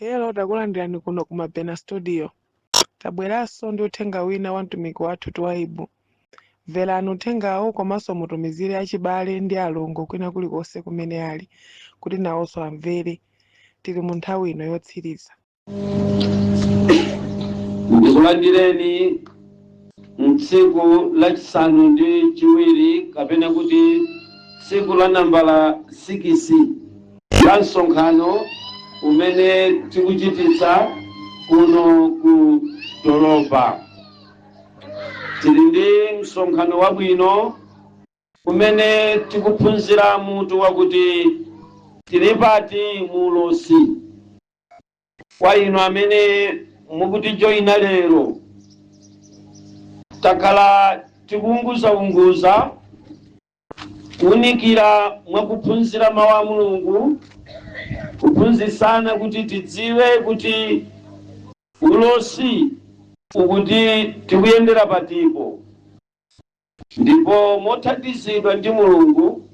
Hello, takulandirani kuno ku Mabena Studio. Tabweranso ndi uthenga wina wa mtumiki wathu Twaibu. Mverani uthengawo komanso mutumizire achibale ndi alongo kwina kulikonse kumene ali kuti nawonso amvere. Tili mu nthawi ino yotsiriza. Ndikulandireni mtsiku lachisanu ndi chiwiri, kapena kuti tsiku la nambala 6 la msonkhano umene tikuchititsa kuno ku Doroba. Tili ndi msonkhano wabwino umene tikuphunzira mutu wakuti "Tili pati mu ulosi?" Kwa inu amene mukutijoyina lero, takhala tikuunguzaunguza, kuwunikira mwakuphunzira mawu a Mulungu, kuphunzitsana kuti tidziwe kuti ulosi ukuti tikuyendera patipo. Ndipo mothandizidwa ndi Mulungu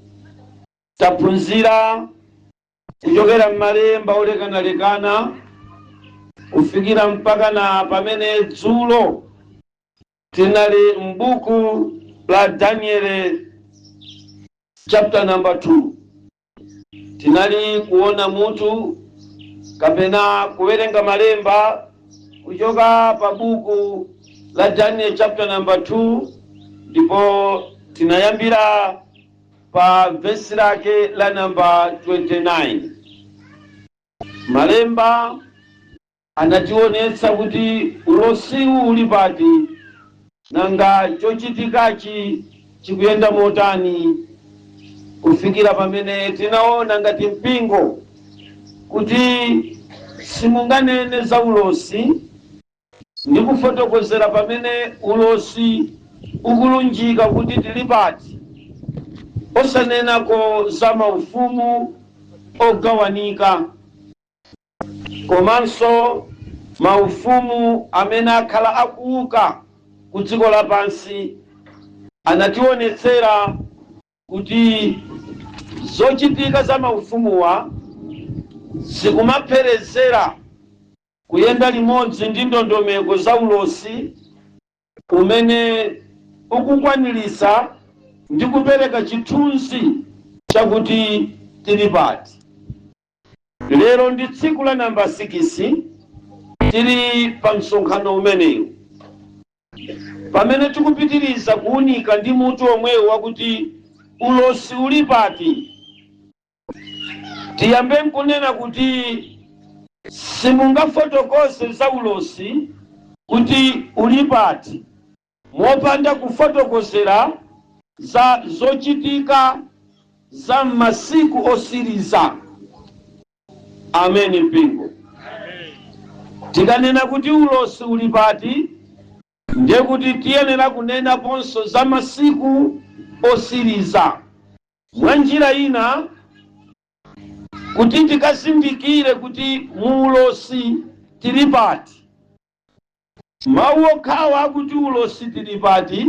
taphunzira kuchokera m'malemba olekanalekana kufikira mpaka na pamene dzulo tinali m'buku la Daniel chapter number 2. Tinali kuona mutu kapena kuwerenga malemba kuchoka pa buku la Daniel chapter number 2, ndipo tinayambira pa vesi lake la namba 29. Malemba anationetsa kuti ulosiwu uli pati, nanga chochitikachi chikuyenda motani, kufikira pamene tinaona ngati mpingo kuti simunganene za ulosi ndi kufotokozera pamene ulosi ukulunjika kuti tili pati osanenako za maufumu ogawanika komanso maufumu amene akhala akuuka ku dziko lapansi. Anationetsera kuti zochitika za maufumuwa zikumapherezera kuyenda limodzi ndi ndondomeko za ulosi umene ukukwanilisa ndi kupereka chithunzi chakuti tili pati. Lero ndi tsiku la namba 6 tili pa msonkhano umenewu, pamene tikupitiriza kuwunika ndi mutu omwewu wakuti "Ulosi uli pati?" Tiyambe nkunena kuti simungafotokoze za ulosi kuti uli pati mopanda kufotokozera za zochitika za masiku osiriza. Ameni mpingo. Tikanena kuti ulosi uli pati, ndiye kuti tiyenera kunenaponso za masiku osiriza. Mwa njira ina, kuti tikazindikire kuti mu ulosi tili pati, mawu okhawa akuti "ulosi tili pati"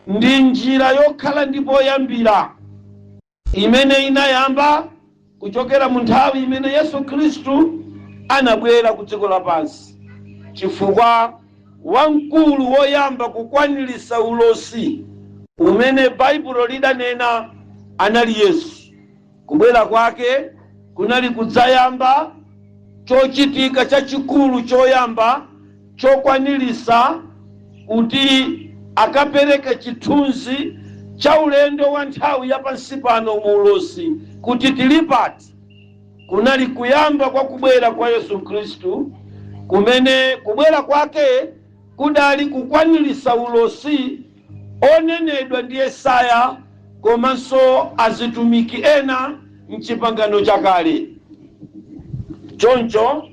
ndi njira yokhala ndi poyambira imene inayamba kuchokera mu nthawi imene Yesu Khristu anabwera ku dziko lapansi, chifukwa wamkulu woyamba kukwanilisa ulosi umene Baibulo lidanena anali Yesu. Kubwera kwake kunali kudzayamba chochitika chachikulu choyamba chokwanilisa kuti akapereke chithunzi cha ulendo wa nthawi ya pansi pano mu ulosi kuti tili pati. Kunali kuyamba kwa kubwera kwa Yesu Khristu, kumene kubwera kwake kudali kukwanilisa ulosi onenedwa ndi Yesaya komanso azitumiki ena mchipangano chakale. Choncho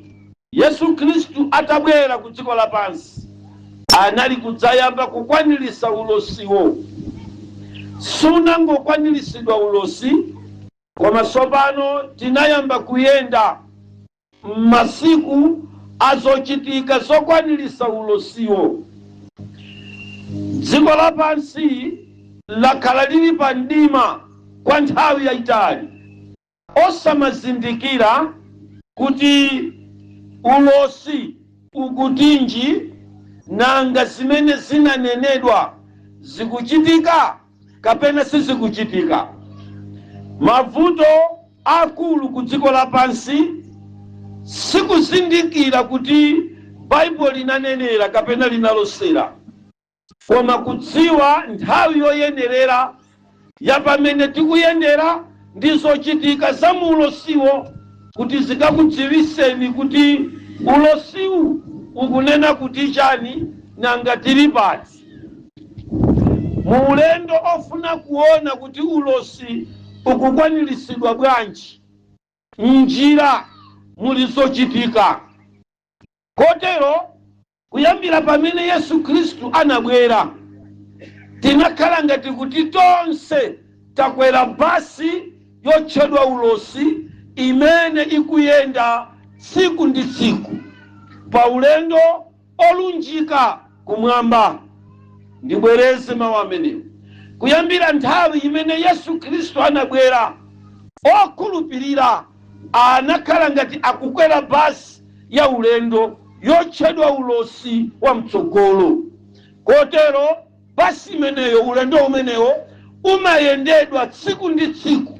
Yesu Khristu atabwera ku dziko lapansi anali kudzayamba kukwanilisa ulosiwo. Sunangokwaniritsidwa ulosi, koma tsopano tinayamba kuyenda m'masiku azochitika zokwanilisa ulosiwo. Dziko lapansi lakhala lili pa mdima kwa nthawi yayitali, osamazindikira kuti Ulosi ukutinji? Nanga zimene zinanenedwa zikuchitika kapena sizikuchitika? Mavuto akulu ku dziko lapansi sikuzindikira kuti Baibulo linanenera kapena linalosera, koma kudziwa nthawi yoyenerera ya pamene tikuyendera ndi zochitika za mu ulosiwo, kuti zikakudziwiseni kuti ulosiwu ukunena kuti chani, nanga tili pati mu ulendo ofuna kuona kuti ulosi ukukwaniritsidwa bwanji. Njira muli zochitika. Kotero kuyambira pamene Yesu Khristu anabwera, tinakhala ngati kuti tonse takwera basi yotchedwa ulosi imene ikuyenda tsiku ndi tsiku pa ulendo olunjika kumwamba. Ndibwereze mawu amenewo: kuyambira nthawi imene Yesu Khristu anabwera, okhulupirira anakhala ngati akukwera basi ya ulendo yotchedwa ulosi wa mtsogolo. Kotero basi imeneyo, ulendo umenewo umayendedwa tsiku ndi tsiku,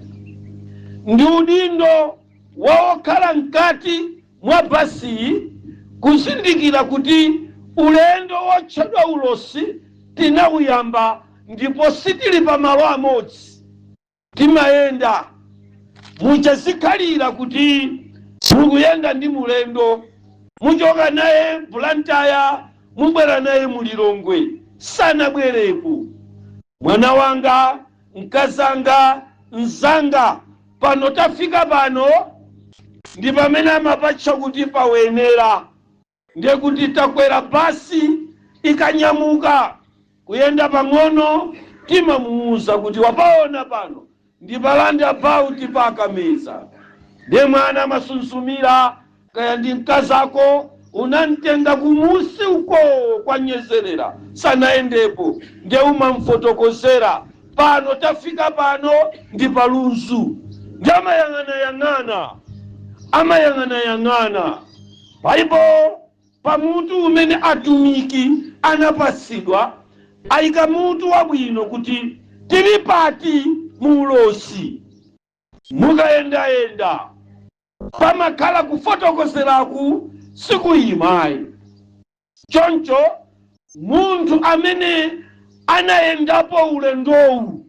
ndi udindo wa okhala mkati mwa basiyi kuzindikira kuti ulendo wotchedwa ulosi tinawuyamba, ndipo sitili pa malo amodzi, timayenda. Muchazikhalira kuti mukuyenda ndi mulendo, muchoka naye Blantyre, mubwera naye Mulilongwe, sanabwerepo. Mwana wanga, mkazanga, mzanga, pano tafika pano ndi pamene amapatcha kuti pawenera. Ndiye kuti takwera basi, ikanyamuka kuyenda pang'ono, timamuwuza kuti wapaona pano ndi pa roundabout pakameza. Ndiye mwana amasunzumira, kaya ndi mkazako unamtenga kumusi uko kwanyezerera, sanayendepo. Ndiye umamfotokozera, pano tafika pano ndi palunzu. Ndi amayang'anayang'ana, amayang'anayang'ana. Baibo pamutu umene atumiki anapatsidwa ayika mutu wabwino kuti tili pati mu ulosi. Mukayendayenda pamakhala kufotokozeraku, sikuyimayi. Choncho munthu amene anayendapo ulendowu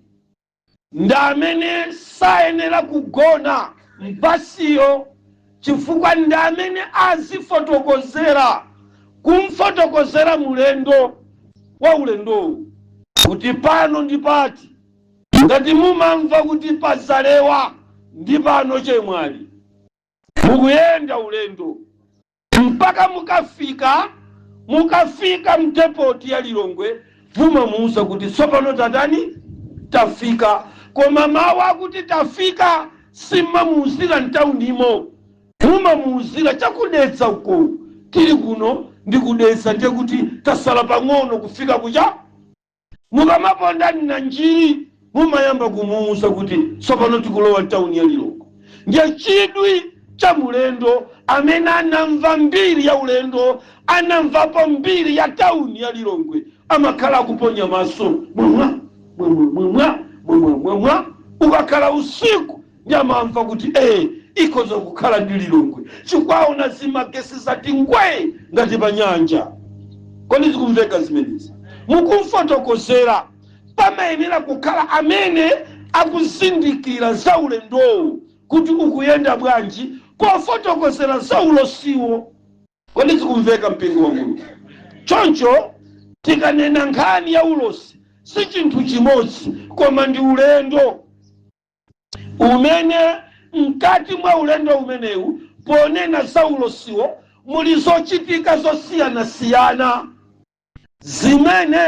ndi amene sayenera kugona m'basiyo, chifukwa ndi amene azifotokozera, kumfotokozera mulendo wa ulendowu kuti pano ndi pati. Ngati mumamva kuti pazalewa, ndi pano chemwali. Mukuyenda ulendo mpaka mukafika m'depoti ya Lilongwe, mumamuwuza kuti tsopano tatani, tafika. Koma mawu akuti tafika simmamuwuzira mtaunimo, mumamuwuzira chakudetsa uko. Tili kuno ndi kudetsa, ndiye kuti tasala pang'ono kufika kucha. Mukamaponda na njiri, mumayamba kumuwuza kuti tsopano tikulowa mtauni ya Lilongwe. Ndiye chidwi cha mulendo amene anamva mbiri ya ulendo, anamvapo mbiri ya tauni ya Lilongwe, amakhala akuponya maso mwamwa mwamwa mwamwa mwamwa mwamwa. Ukakhala usiku, ndi amamva kuti ikhoza kukhala ndi Lilongwe, chikwaona zimagesi zati ngwe ngati pa nyanja. Kodi zikumveka zimenezi? Mukumfotokozera, pamayenera kukhala amene akuzindikira za ulendowu kuti ukuyenda bwanji pofotokozera za ulosiwo. Kodi zikumveka, mpingo wa Mulungu? Choncho tikanena nkhani ya ulosi, si chinthu chimodzi, koma ndi ulendo umene mkati mwa ulendo umenewu, ponena za ulosiwo, muli zochitika zosiyanasiyana zimene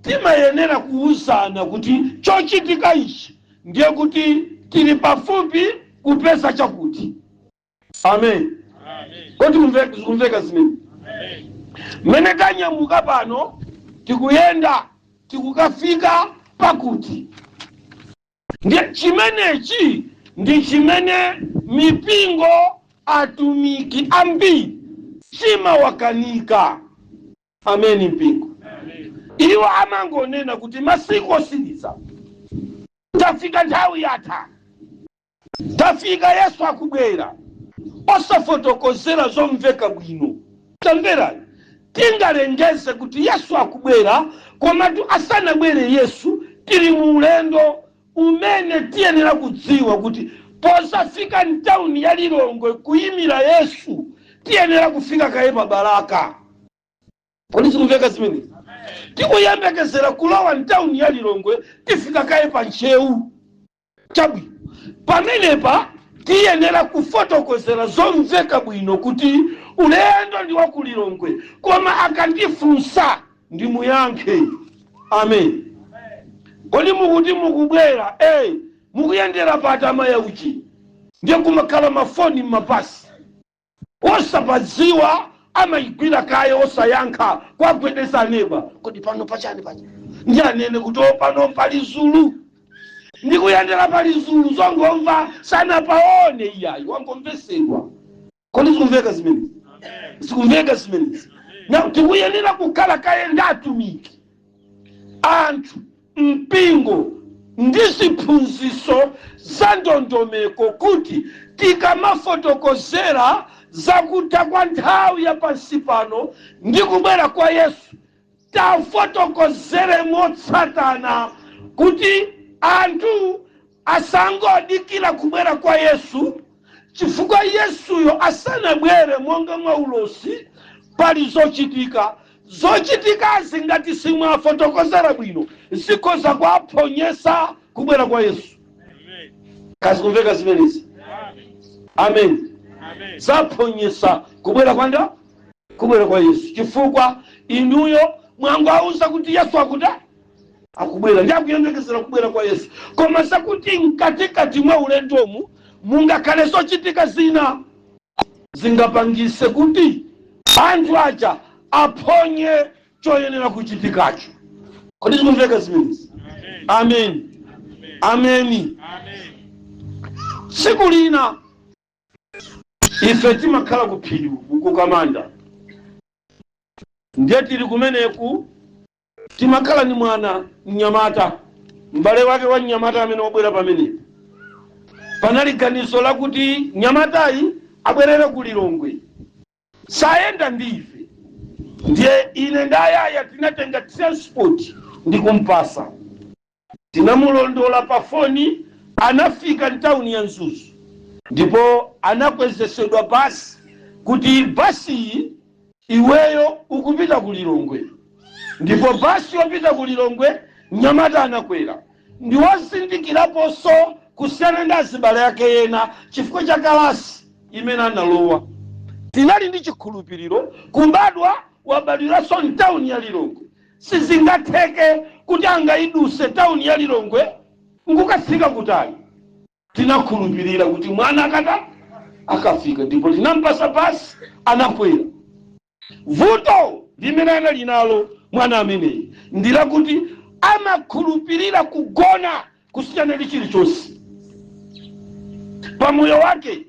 timayenera kuwuzana kuti chochitika ichi ndiye kuti tili pafupi kupeza chakuti. Amen. Kodi zikumveka zimene? Mmene tanyamuka pano, tikuyenda, tikukafika pakuti. Ndiye chimenechi ndi chimene mipingo, atumiki ambiri Chimawakanika. Ameni, mpingo. Iwo amangonena kuti masiku osiriza tafika, nthawi yatha, tafika, Yesu akubwera, osafotokozera zomveka bwino. Tamverani, tingalengeze kuti Yesu akubwera, komatu asanabwere Yesu tili mu ulendo umene tiyenera kudziwa kuti posafika mtawuni ya Lilongwe kuyimira Yesu, tiyenera kufika kaye pa Balaka. Kodi zikumveka zimenezi? Tikuyembekezera kulowa mtawuni ya Lilongwe, tifika kaye pa Ntcheu. Chabwino, pamenepa tiyenera kufotokozera zomveka bwino kuti ulendo ndi wa ku Lilongwe, koma akandifunsa ndimuyankhe. Amen. Kodi mukuti mukubwera, mukuyendera pati, amaya uchi? Ndiye kumakhala mafoni m'mapasi, osapadziwa amayigwira kaye, osayankha, kwagwedeza aneba, "Kodi pano pachani pacha?" Ndi anene kuti, "O, pano pali Zulu, ndikuyendera pali Zulu." Zongomva, sanapaone iyayi, wangomvesedwa. Kodi zikumveka zimenezi? Zikumveka zimenezi? Na tikuyenera kukhala kaye ndi atumiki, anthu, mpingo ndi ziphunzitso za ndondomeko, kuti tikamafotokozera zakutha kwa nthawi ya pansi pano ndi kubwera kwa Yesu, tafotokozere motsatana, kuti anthu asangodikira kubwera kwa Yesu, chifukwa Yesuyo asanabwere, monga mwa ulosi, pali zochitika. Zochitikazi ngati simwafotokozera bwino, zikhoza kuaphonyesa kubwera kwa Yesu. Kazikumveka zimenezi? Amen. Zaphonyesa kubwera kwanda kubwera kwa Yesu, chifukwa inuyo mwangowauza kuti Yesu akuta akubwera, ndi akuyembekezera kubwera kwa Yesu, koma zakuti mkatikati mwa ulendomu mungakhale zochitika zina zingapangise kuti anthu aja aphonye choyenera kuchitikacho. Kodi zikumveka zimenezi? Amen, ameni. Tsiku lina ife timakhala ku phiri uku kukamanda, ndiye tili kumeneku, timakhala ni mwana mnyamata, m'bale wake wa mnyamata amene wabwera pamenepo. Panali ganizo lakuti nyamatayi abwerere ku Lilongwe, sayenda ndi ife. Ndiye ine ndayaya tinatenga transport ndi kumpasa, tinamulondola pa foni, anafika mtawuni ya Mzuzu ndipo anakwezesedwa basi kuti basi iyi iweyo ukupita ku Lilongwe. Ndipo basi yopita ku Lilongwe mnyamata anakwera. Ndi wozindikiraponso kusiyana ndi azibale ake ena chifukwa cha kalasi imene analowa. Tinali ndi chikhulupiriro, kumbadwa wabadwiranso mtawuni ya Lilongwe, sizingatheke kuti angayiduse tawuni ya Lilongwe nkukatsika kutali. Tinakhulupirira kuti mwana akata akafika, ndipo tinampasa basi, anakwera. Vuto limene anali nalo mwana ameneyi ndilakuti amakhulupirira kugona kusiyana ndi chilichonse pamoyo wake.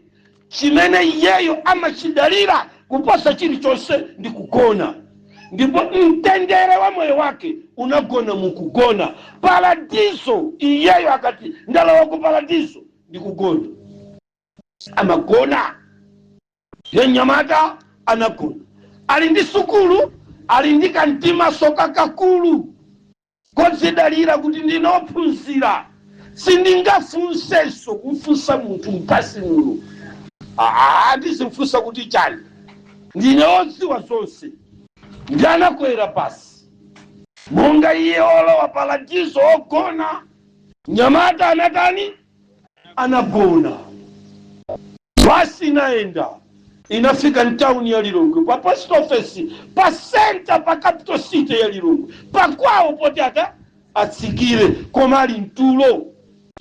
Chimene iyeyo amachidalira kuposa chilichonse ndi kugona, ndipo mtendere wa moyo wake unagona mukugona. Paradiso, iyeyo akati ndalowa ku paradiso, ndi kugona, amagona. Ye mnyamata anagona, ali ndi sukulu, ali ndi kamtima soka kakulu kodzidalira kuti ndinophunzira, sindingafunsenso kumfunsa munthu mpasi muno. Aa, ndizimfunsa kuti chani? Ndine odziwa zonse. Ndi anakwera pasi monga iye olowa paradiso ogona. Nyamata anatani? Anagona. Basi inaenda, inafika mtawuni ya Lilongwe, pa post office, pa center, pa capital city ya Lilongwe, pakwawo poti ata atsikire, koma ali mtulo.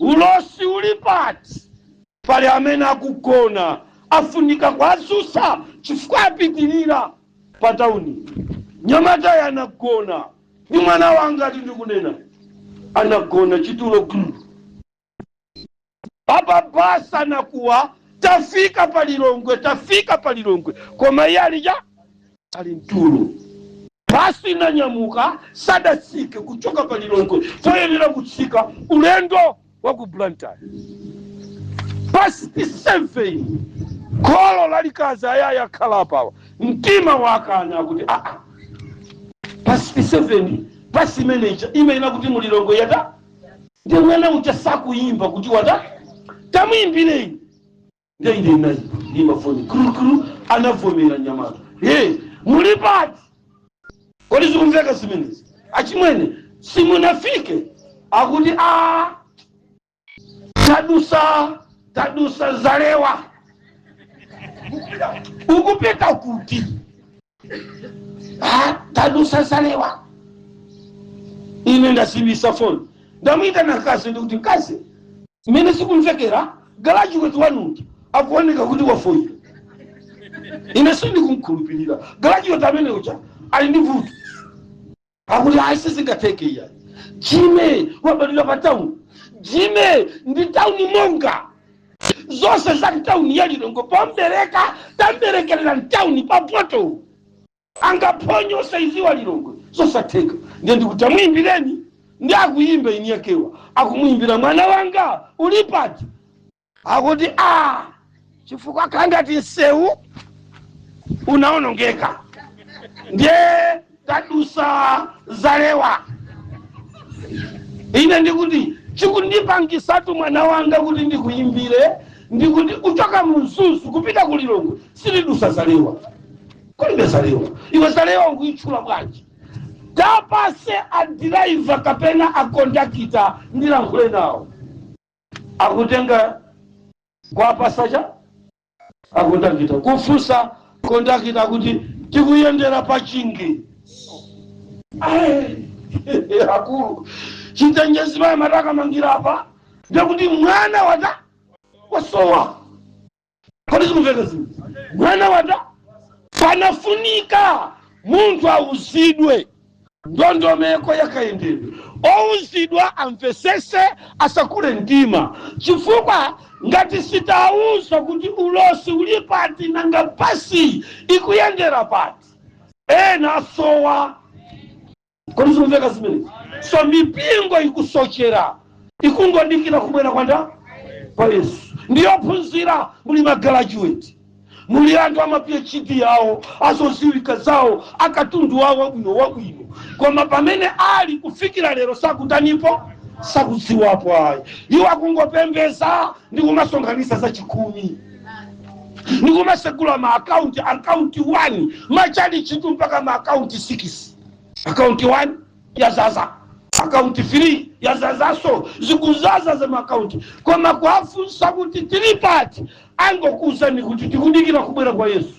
Ulosi uli pati? Pali amene akugona, afunika kuazusa chifukwa apitirira pa tawuni. Nyamatayi anagona, ndi mwana wanga ati ndikunena, anagona chitulo gulu papa. Basi anakuwa, "Tafika pa Lilongwe, tafika pa Lilongwe," koma iye alija Ali mtulo. Basi inanyamuka, sadatsike kuchoka pa Lilongwe poyenera kutsika ulendo wa ku Blantyre. Past 7, kholo lalikazi ayaya akhala apawa, mtima wakana kuti aa, past 7, basi manager imayenera kuti mulilongwe yata. Ndiye mwana uja sakuyimba kuti wata, tamuyimbireni. Ndiye ine nayi ndimba foni kurukuru, anavomera nyamata. Ye muli pati? Kodi zikumveka zimenezi, achimwene? Simunafike? Akuti a tadusa, tadusa Zalewa. Ukupita kuti? Ah, tadusa Zalewa. Ine ndasimbisa foni, ndamuyitana mkazi, ndikuti mkazi, mmene sikumvekera, graduate wanuti akuoneka kuti wafoira. Ine sindikumkhulupirira graduate amene uja, ali ndi vuto. Akuti ayi, sizingatheke iya, Jime wabadwira pa town. Jime ndi tauni monga zonse za mtauni ya Lilongwe. Pombereka tamberekerera mtauni pa poto, angaphonye osaiziwa Lilongwe? Zosatheka. Ndiye ndikuti amuyimbireni, ndi akuyimba ini yakewa, akumuyimbira, "Mwana wanga, uli pati?" Akuti a chifukwa khangati msewu unaonongeka, ndiye tadusa Zalewa. Ine ndikuti chikundipangisatu mwana wanga kuti ndikuyimbire, ndikuti kuchoka mumzuzu kupita kulilongwe silidusa Zalewa. Kulibe Zalewa. Iwe, Zalewa ukuitchula bwanji? Tapase adiraiva kapena akondakita ndilankhule nawo. Akutenga kwapasacha akondakita, kufunsa kondakita kuti tikuyendera pachingi. Ai, akulu chitenjezi mayi matakamangira apa, ndekuti mwana wata wasowa. Kodi zikumveka zinthu? Mwana wata, panafunika munthu auzidwe ndondomeko yakayendedwe, ouzidwa amvesese, asakule mtima, chifukwa ngati sitauza kuti ulosi uli pati, nanga basi ikuyendera pati, ena asowa. Kodi zikumveka zimenezi? So mipingo ikusochera, ikungodikira kubwera kwanda kwa Yesu. Ndiyophunzira, muli magraduate, muli anthu ama PhD yawo, azoziwika zawo, akatundu wawo wabwino wabwino, koma pamene ali kufikira lero sakutanipo, sakudziwapo ayi. Iwo akungopembeza ndi kumasonkhanitsa za chikhumi ndi kumasegula ma akaunti, akaunti 1 machali chitu mpaka ma akaunti 6. Akaunti 1 yazaza, akaunti 3 yazazaso, zikuzaza za maakaunti, koma kuafunsa kuti tili pati, angokuuzani kuti tikudikira kubwera kwa Yesu.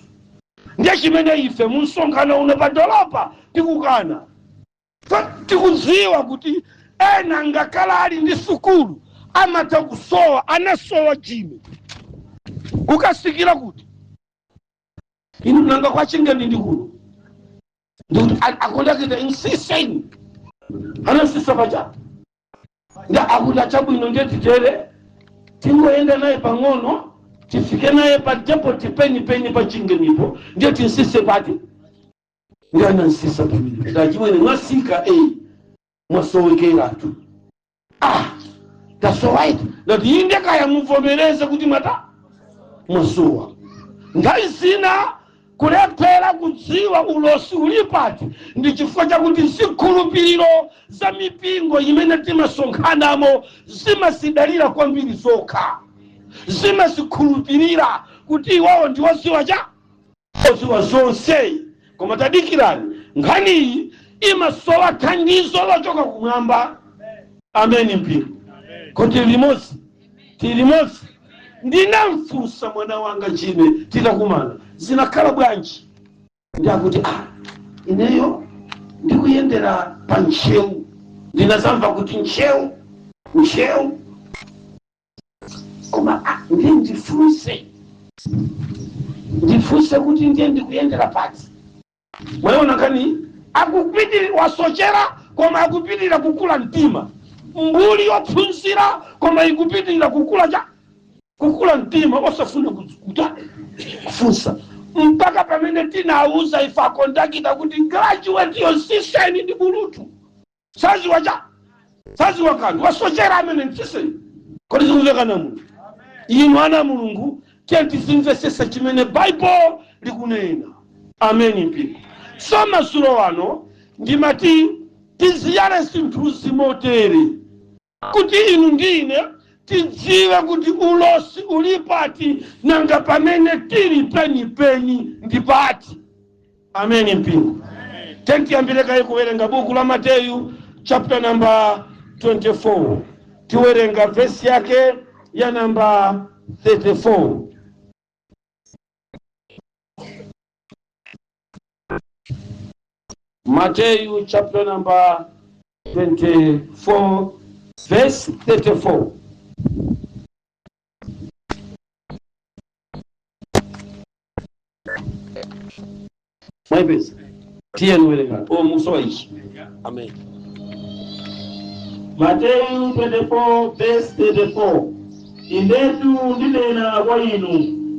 Ndiye chimene ife mu msonkhano uno pa dolopa tikukana. Tikudziwa kuti ena ngakhala ali ndi sukulu amatha kusowa. Anasowa Jime kukasikira kuti inu nanga kwachingeni ndi kuno, ndikuti akondakita insiseni, anasisa pacha nda akuti achabwino, ndiye titere, tingoyenda naye pang'ono, tifike naye pa depot peni peni pa chingenipo, ndiye tinsise pati. Ndiye anansisa pamene ndachimwene mwasika e mwasowekeratu. Ah, tasowaiti. Ndati inde, kaya muvomereze kuti mwata mwasowa. Nthawi zina kulephera kudziwa ulosi uli pati ndi chifukwa chakuti zikhulupiriro za mipingo imene timasonkhanamo zimazidalira kwambiri zokha, zimazikhulupirira kuti iwawo ndi oziwa cha oziwa zonse. Koma tadikirani, nkhaniyi imasowa thandizo lochoka kumwamba. Ameni mpingo, kodi limodzi tili limodzi? Ndinamfunsa mwana wanga Jime titakumana, zinakhala bwanji? Ndakuti ah, ineyo ndikuyendera pa Ntcheu, ndinazamva kuti Ntcheu, Ntcheu, koma ah, ndiye ndifunse, ndifunse kuti ndiye ndikuyendera pati. Mwaona nkhani, akupitirira wasochera, koma akupitirira kukula mtima. Mbuli yophunzira koma ikupitirira kukula cha kukula mtima, osafuna kuta kufunsa. Mpaka pamene tinawuza ife akondakita kuti graduate yonsiseni ndi bulutu, saziwa cha saziwa kanthu, wasochera amene, msiseni. Kodi zikumvekana munthu? Inu ana Mulungu, tiye tizimvesesa chimene Baibulo likunena. Ameni mpingo. So madzulo ano ndimati tiziyale zinthuzi motere kuti inu ndine tidziwe kuti ulosi uli pati, nanga pamene tili penipeni ndi pati. Ameni mpingo. Tiyambire kaye kuwerenga buku la Mateyu chapter number 24. Tiwerenga vesi yake ya namba 34. Mateyu chapter number 24 verse 34. Mwaipeza? Tiyeni werenga. O musowa ichi. Amen. Mateyu 24 verse 34. Indetu ndinena kwa inu,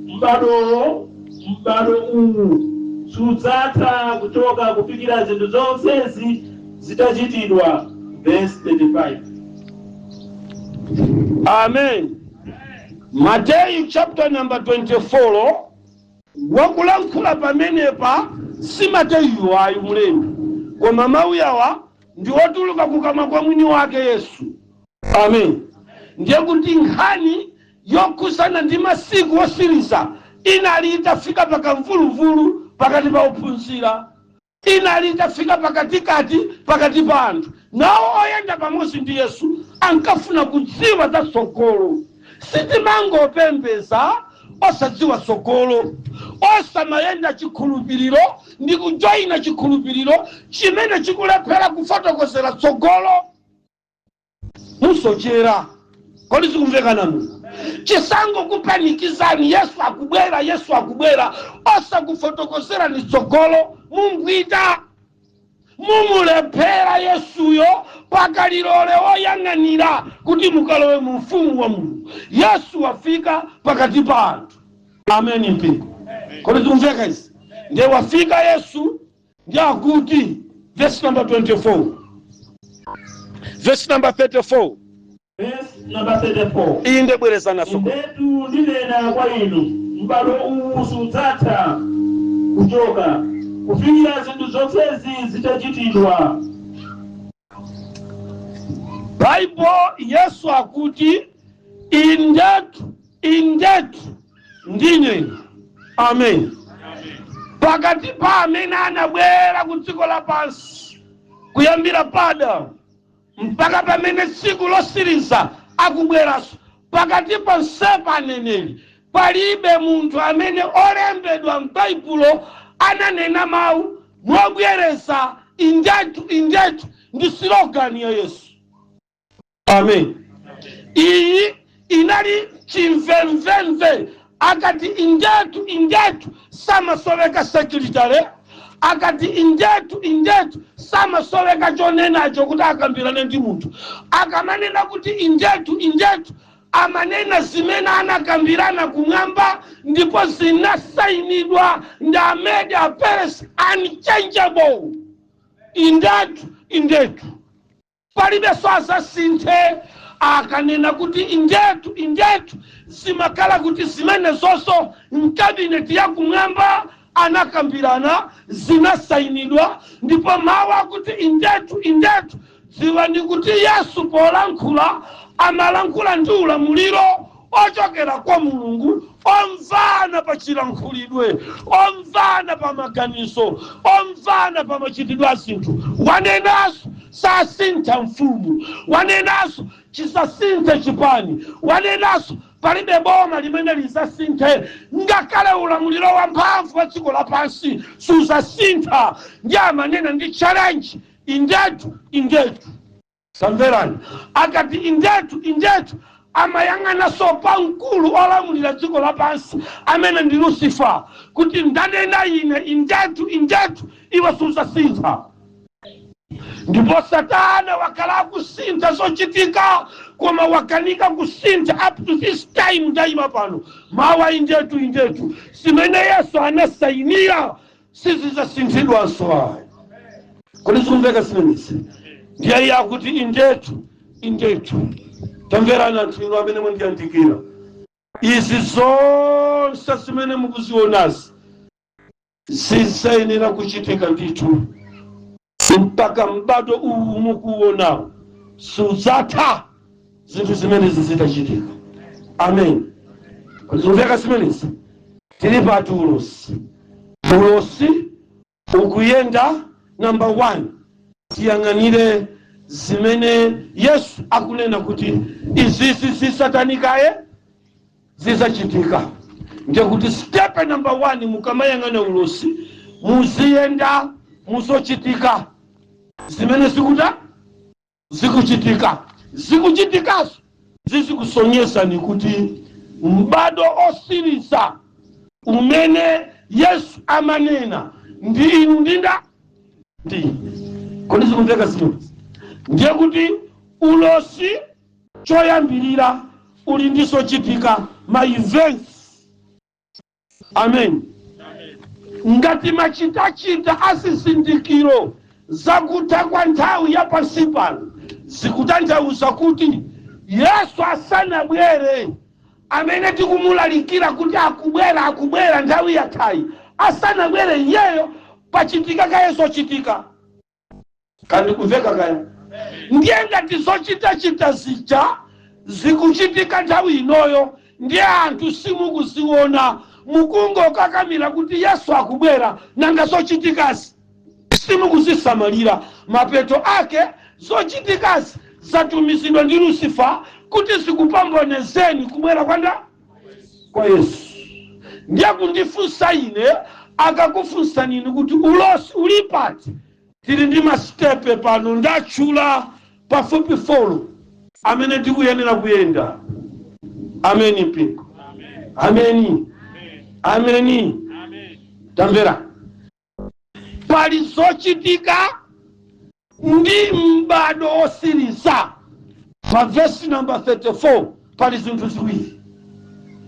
m'bado uwu sudzatha kuchoka kufikira zinthu zonsezi zitachitidwa. Verse 35. Amen. Mateyu chapter number 24, wakulankhula pamenepa si Mateyu ayi mlembi, koma mawu awa ndi otuluka kukamwa kwa mwini wake Yesu. Amen. Ndiye kuti nkhani yokhuzana ndi masiku osiriza inali itafika pakamvuluvulu pakati pa ophunzira, inali itafika pakatikati pakati pa anthu. Nawo oyenda pamodzi ndi Yesu ankafuna kudziwa za tsogolo. Sitimangopembeza osadziwa tsogolo, osamayenda chikhulupiriro ndi kujoyina chikhulupiriro chimene chikulephera kufotokozera tsogolo, musochera. Kodi zikumvekana muno? Chisangokupanikizani Yesu akubwera, Yesu akubwera, osakufotokozerani tsogolo, mumbwita, mumulephera Yesuyo pakalilole woyang'anira kuti mukalowe mu ufumu wa Mulungu. Yesu wafika pakati pa anthu. Ameni mpingo. Kodi zikumveka izi? Ndiye wafika Yesu, ndi akuti verse number 24, verse number 34. Verse number 34. Iyi ndebwerezana soko. Indetu ndinena kwa inu, m'bado uwu sudzatha kuchoka kufikira zinthu zonsezi zitachitidwa. Baibo, Yesu akuti, indetu indetu ndinena. Amen. Pakati pa amene anabwera ku dziko lapansi kuyambira pa Adamu mpaka pamene tsiku losiriza akubweranso, pakati ponsepa aneneri palibe munthu amene olembedwa m'Baibulo ananena mawu mobwereza indetu indetu. Ndi slogan ya Yesu. Amen. Iyi inali chimvemvemve. Akati indetu indetu, samasoweka secretary. Akati indetu indetu, samasoweka chonenacho kuti akambirane ndi munthu. Akamanena kuti indetu indetu, amanena zimene anakambirana kumwamba ndipo zinasayinidwa ndi Amedi Aperesi, unchangeable. Indetu indetu, palibenso azasinthe. Akanena kuti indetu indetu, zimakhala kuti zimene zonso mkabineti yakumwamba anakambirana, zinasayinidwa. Ndipo mawu akuti indetu indetu, dziwani kuti Yesu polankhula amalankhula ndi ulamuliro ochokera kwa Mulungu, omvana pa chilankhulidwe, omvana pa maganizo, omvana pa machitidwe a zinthu. Wanenanso, sasintha mfumu. Wanenanso, chisasinthe chipani. Wanenanso, palibe boma limene lizasinthe, ngakhale ulamuliro wamphamvu wa dziko lapansi suzasintha. Ndi amanena ndi challenge, indetu indetu. Tamverani, akati indetu indetu, amayang'ananso pa mkulu olamulira dziko lapansi amene ndi Lucifer kuti ndanena ine indetu indetu, iwe suzasintha. Ndipo Satana wakhala akusintha zochitika, koma wakanika kusintha up to this time. Ndayima pano, mawa indetu, indetu, zimene Yesu anasayinira sizizasinthidwanso ayi. Kodi zikumveka zimenezi? Ndiye iye akuti indetu, indetu. Tamverani anthu inu amene mwandiyandikira, izi zonse zimene mukuzionazi zizayenera kuchitika ndithu mpaka m'bado uwu mukuuonawo sudzatha zinthu zimenezi zitachitika. Amen. Zikumveka zimenezi? Tili pati? Ulosi, ulosi ukuyenda. Number one, tiyang'anire zimene Yesu akunena kuti izizi zisatanikaye zizachitika. Ndiye kuti step number one, mukamayang'ana ulosi muziyenda muzochitika zimene zikuta zikuchitika. Zikuchitikazo zizikusonyezani kuti m'bado osiriza umene Yesu amanena ndi inu ndinda ndi. Kodi zikumveka zimenezi? Ndiye kuti ulosi choyambirira uli ndi zochitika, ma events. Amen. Ngati machitachita azizindikiro zakutha kwa nthawi ya pansi pano zikutanthauza kuti Yesu asanabwere, amene tikumulalikira kuti akubwera, akubwera, nthawi yathayi, asanabwere iyeyo pachitika kaye zochitika. Kandi kumveka kaya? Ndiye ngati zochitachita zija zikuchitika nthawi inoyo, ndiye anthu simukuziona, mukungokakamira kuti Yesu akubwera, nanga zochitikazi simukuzisamalira. Mapeto ake zochitikazi zatumizidwa ndi Lucifer kuti zikupambonezeni kubwera kwanda kwa Yesu. Ndiye kundifunsa ine, akakufunsani inu kuti ulosi uli pati, tili ndi ma steps pano, ndatchula pafupi four amene tikuyenera kuyenda. Ameni mpingo, ameni, ameni. Tamvera, pali zochitika ndi m'bado osiriza. Pa vesi namba 34 pali zinthu ziwiri,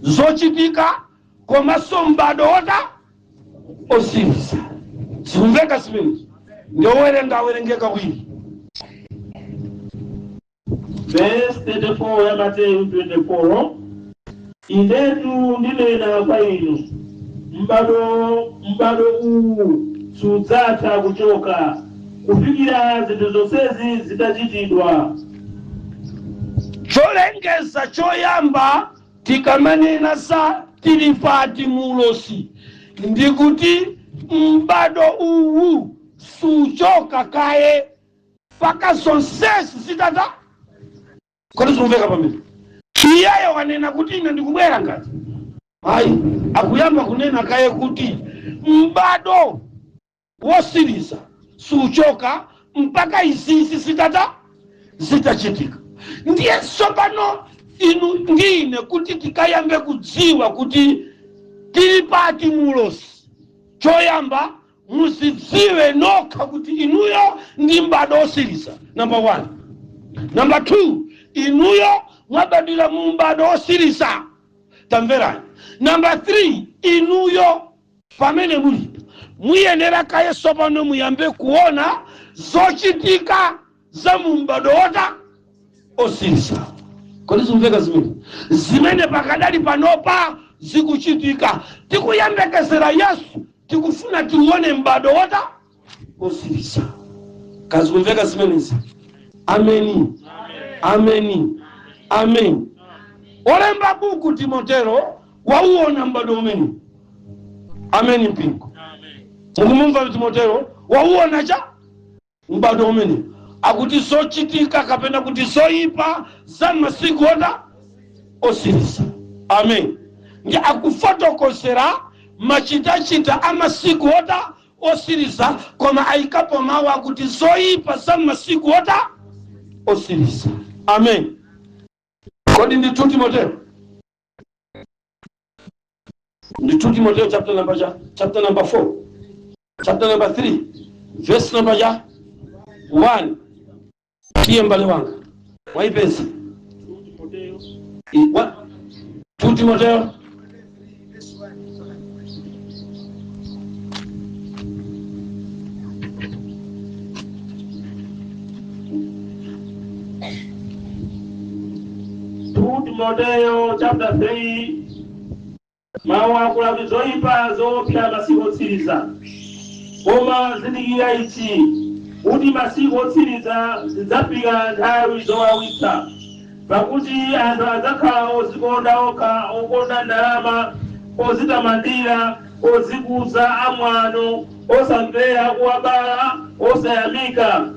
zochitika komanso m'bado wota osiriza. Zikumveka zimenezi? Ndiowerenga awerenge kawiri. Verse 34 ya Mateyu 24: Indetu ndinena kwa inu, m'bado uwu sudzatha kuchoka kufikira zinthu zonsezi zitachitidwa. Cholengeza choyamba, tikamanena za tili pati mulosi, ndikuti m'bado uwu suchoka kaye paka zonsezi zitata. Kodi zikumveka pamene iyeyo wanena kuti ine ndikubwera? Ngati ayi, akuyamba kunena kaye kuti m'bado wosiriza suchoka mpaka izizi zitata zitachitika. Ndiye tsopano inu ndine kuti tikayambe kudziwa kuti tili pati mulosi, choyamba muzidziwe nokha kuti inuyo ndi m'bado osiriza, number one. Number two, inuyo mwabadwira mu m'bado osiriza. Tamverani, number three, inuyo pamene mulipo muyenera kaye tsopano muyambe kuona zochitika za mu m'bado wota osiriza. Kodi zimveka zimene zimene pakadali panopa zikuchitika? Tikuyembekezera Yesu, tikufuna tiuone m'bado wota osiriza. Kazikumveka zimenezi? Ameni, ameni, ameni. Olemba buku Timotero wauona m'bado umene. Ameni mpingo, mukumumva Timotero wauona cha m'bado umene akuti zochitika kapena kuti zoyipa za masiku ota osiriza. Amen. Ndi akufotokozera machitachita a masiku ota osiriza, koma ayikapo mawu akuti zoyipa za masiku ota osiriza. Amen. Kodi ndi 2 Timoteo? Ndi 2 Timoteo chapter number cha chapter number 4, chapter number 3, verse number cha 1. Tiye mbale wanga, mwaipeza? 2 Timoteo. 2 Timoteyo chapter 3. Mawu akulawi zoyipa zoopsa masiku otsiriza. Koma zindikira ichi, kuti masiku otsiriza zidzafika nthawi zowawitsa, pakuti anthu adzakhala ozikonda okha, okonda ndalama, ozitamandira, ozikuza, amwano, osamvera kuwabala, osayamika,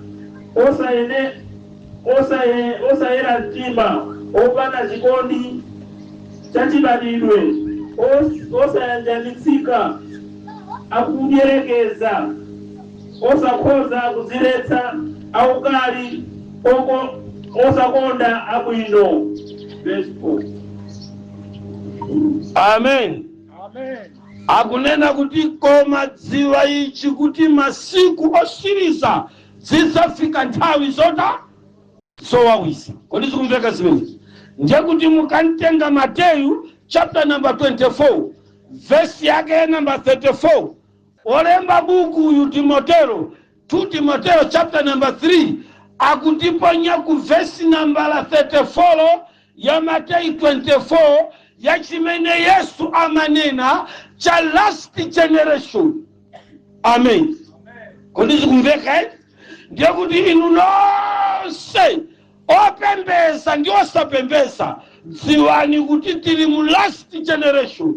osayera mtima, opanda chikondi chachibadidwe, osayanjanitsika, akudyerekeza, osakhoza kudziretsa, aukali, osakonda abwino. Verse 4. Amen. Akunena kuti, koma dziwa ichi, kuti masiku osiriza zidzafika nthawi zowawisa. Kodi zikumveka zimenezi? Ndiye kuti mukamtenga Mateyu chapter number 24, vesi yake number 34, olemba buku uyu Timoteo, 2 Timoteo chapter number 3, akutiponya ku vesi nambala 34 ya Mateyu 24, ya chimene Yesu amanena cha last generation. Amen. Kodi zikumveka, eh? Ndiye kuti inu nonse opembeza ndi osapembeza, dziwani kuti tili mu last generation.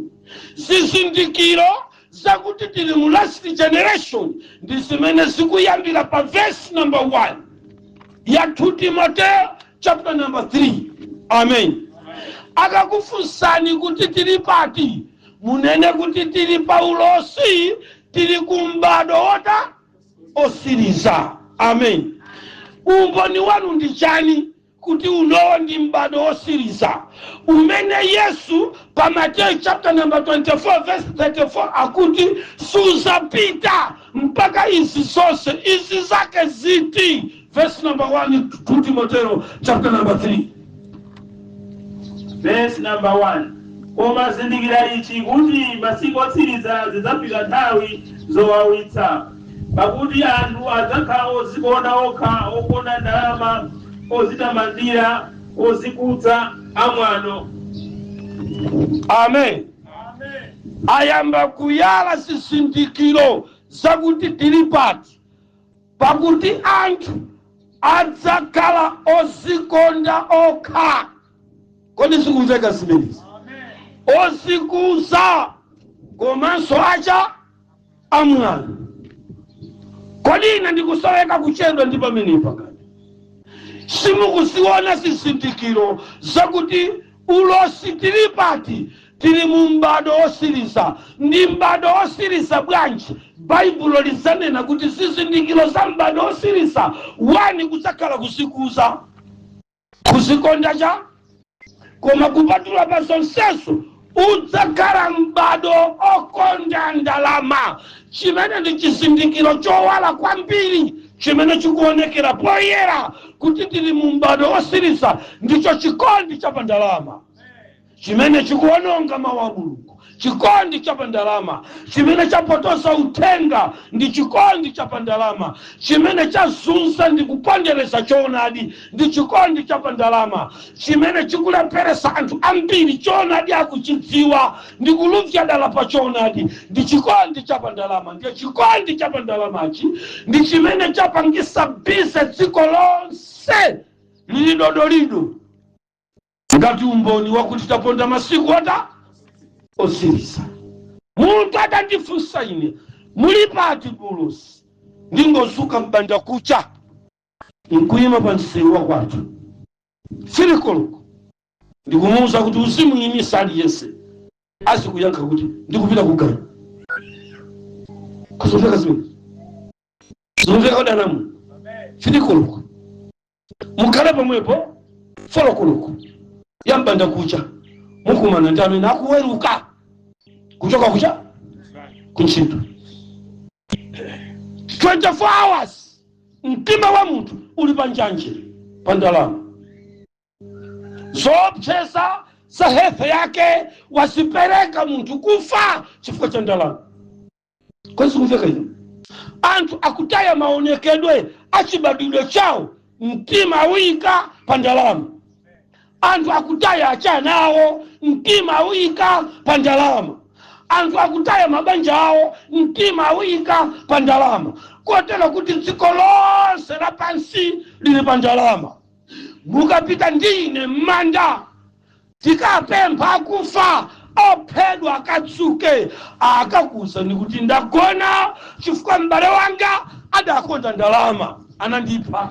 Zizindikiro zakuti tili mu last generation ndi zimene zikuyambira pa verse number 1 ya 2 Timoteo chapter number 3. Amen. Akakufunsani kuti tili pati, munene kuti tili pa ulosi, tili ku m'bado wota osiriza. Amen. Umboni wanu ndi chani kuti unowo ndi m'bado wosiriza umene Yesu pa Mateyu chapter number 24 verse 34 akuti suzapita mpaka izi zonse? Izi zake ziti? Verse number 1, 2 Timoteo chapter number 3. Verse number 1. Koma zindikira ichi, kuti masiku otsiriza zidzafika nthawi zowawitsa, pakuti anthu adzakhala ozikonda okha, okonda ndalama, ozitamandira, ozikuza, amwano. Amen. Ayamba kuyala zizindikiro zakuti tili pati, pakuti anthu adzakhala ozikonda okha. Kodi zikumveka zimenezi? Ozikuza komanso acha amwano. Kodi ine ndikusoweka kuchedwa ndi pamenepa kani? Simukuziona zizindikiro zakuti ulosi tili pati? Tili mu m'bado wosiriza. Ndi m'bado wosiriza bwanji? Baibulo lizanena kuti zizindikiro za m'bado wosiriza, 1, kudzakhala kuzikuza, kuzikonda cha, koma kupatula pa zonsezo udzakhala m'bado okonda ndalama, chimene ndi chizindikiro chowala kwambiri chimene chikuonekera poyera kuti tili mu m'bado wosiriza, ndicho chikondi cha pandalama chimene chikuononga mawu a Mulungu, chikondi cha pandalama chimene chapotoza uthenga, ndi chikondi cha pandalama chimene chazunza ndi kupondereza choonadi, ndi chikondi cha pandalama chimene chikulepheresa anthu ambiri choonadi akuchidziwa ndi kulupsa dala pa choonadi, ndi chikondi cha pandalama. Ndiye chikondi cha pandalamachi ndi chimene chapangisa busy dziko lonse lili dodolido, ngati umboni wakuti taponda masiku ota osiriza. Munthu atandifunsa ine, "Muli pati bulusi?" ndingozuka mbanda kucha nkuyima pa msewu wa kwathu 3 koloko, ndikumuwuza kuti uzimuyimisa aliyense, azikuyankha kuti ndikupita kugayo. Kuzomveka zimene zikumveka kudanamu? 3 koloko mukhale pomwepo, 4 koloko yambanda kucha mukumana ndi amene akuweruka kuchoka kucha kuntchito. 24 hours. Mtima wa munthu uli pa njanje, pa ndalama. Zoopseza za health yake wazipereka munthu kufa chifukwa cha ndalama. Kodi sikumveka ino? Anthu akutaya maonekedwe achibadwidwe chawo, mtima awuyika pa ndalama. Anthu akutaya achana awo, mtima awuyika pa ndalama. Anthu akutaya mabanja awo, mtima awuyika pa ndalama, kotero kuti dziko lonse lapansi lili pa ndalama. Mukapita ndine m'manda, tikapempha akufa ophedwa akatsuke, akakuwuzani kuti ndagona chifukwa m'bale wanga adakonda ndalama, anandipha.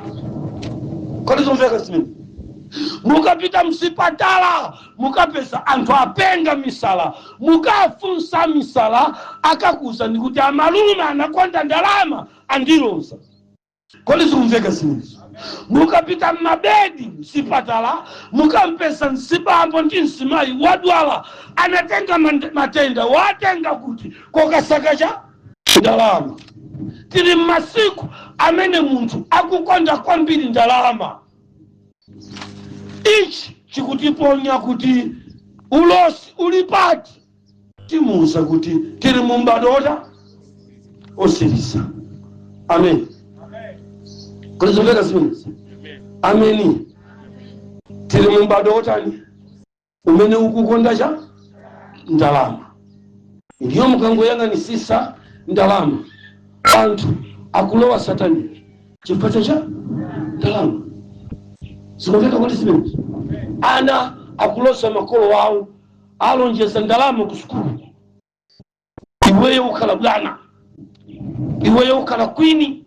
Kodi zomveka zimene? Mukapita mzipatala, mukapeza anthu apenga misala. Mukafunsa misala, akakuwuzani kuti amalume anakonda ndalama, andiloza. Kodi zikumveka zimenezo? Mukapita m'mabedi mzipatala, mukampeza mzibambo ndi mzimayi wadwala, anatenga matenda, watenga kuti? Kokasaka cha ndalama. Tili m'masiku amene munthu akukonda kwambiri ndalama. Ichi chikutiponya kuti ulosi uli pati? Timuuza kuti tili mu m'bado osiriza. Amen. Kodi zimveka zimenezi? Ameni. Tili mu m'bado otani? Umene ukukonda cha ndalama. Ndiyo mukangoyang'anisisa ndalama, anthu akulowa satani chifukwa cha ndalama. Zikumveka kuti zimenezi? Ana akulosa makolo awo, alonjeza ndalama ku sukulu: iweyo ukhala bwana, iweyo ukhala queen,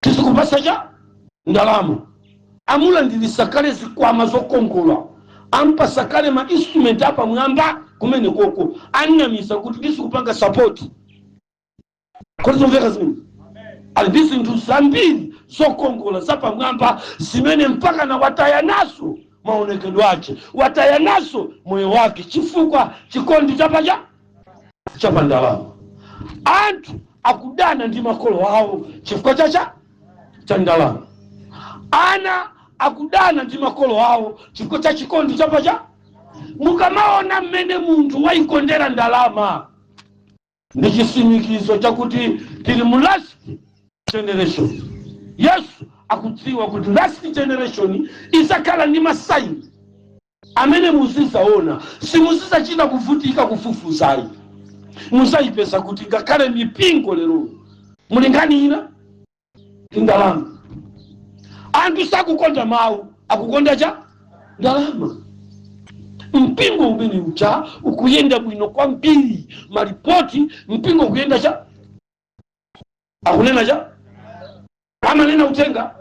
tizikupasa cha ndalama. Amulandirisa kale zikwama zokongola, ampasa kale ma instrument apamwamba kumene koko, annamisa kuti ndizikupanga support. Kodi zomveka zimene? Ali ndi zinthu zambiri zokongola zapamwamba zimene mpaka na wataya nazo maonekedwe ake, wataya nazo moyo wake, chifukwa chikondi chapacha chapandalama. Anthu akudana ndi makolo awo chifukwa chacha cha ndalama. Ana akudana ndi makolo awo chifukwa cha chikondi chapacha. Mukamaona mmene munthu wayikondera ndalama, ndi chisimikizo chakuti tili mu last generation. Yesu akudziwa kuti last generation izakhala ndi ma signs amene muzizaona, simuzizachita kuvutika kufufuzayi. Muzayipeza kuti ngakhale mipingo lero muli nkhani ina ndi ndalama. Anthu sakukonda mawu, akukonda cha ndalama. Mpingo umene ucha ukuyenda bwino kwambiri, malipoti mpingo ukuyenda cha akunena cha amanena uthenga,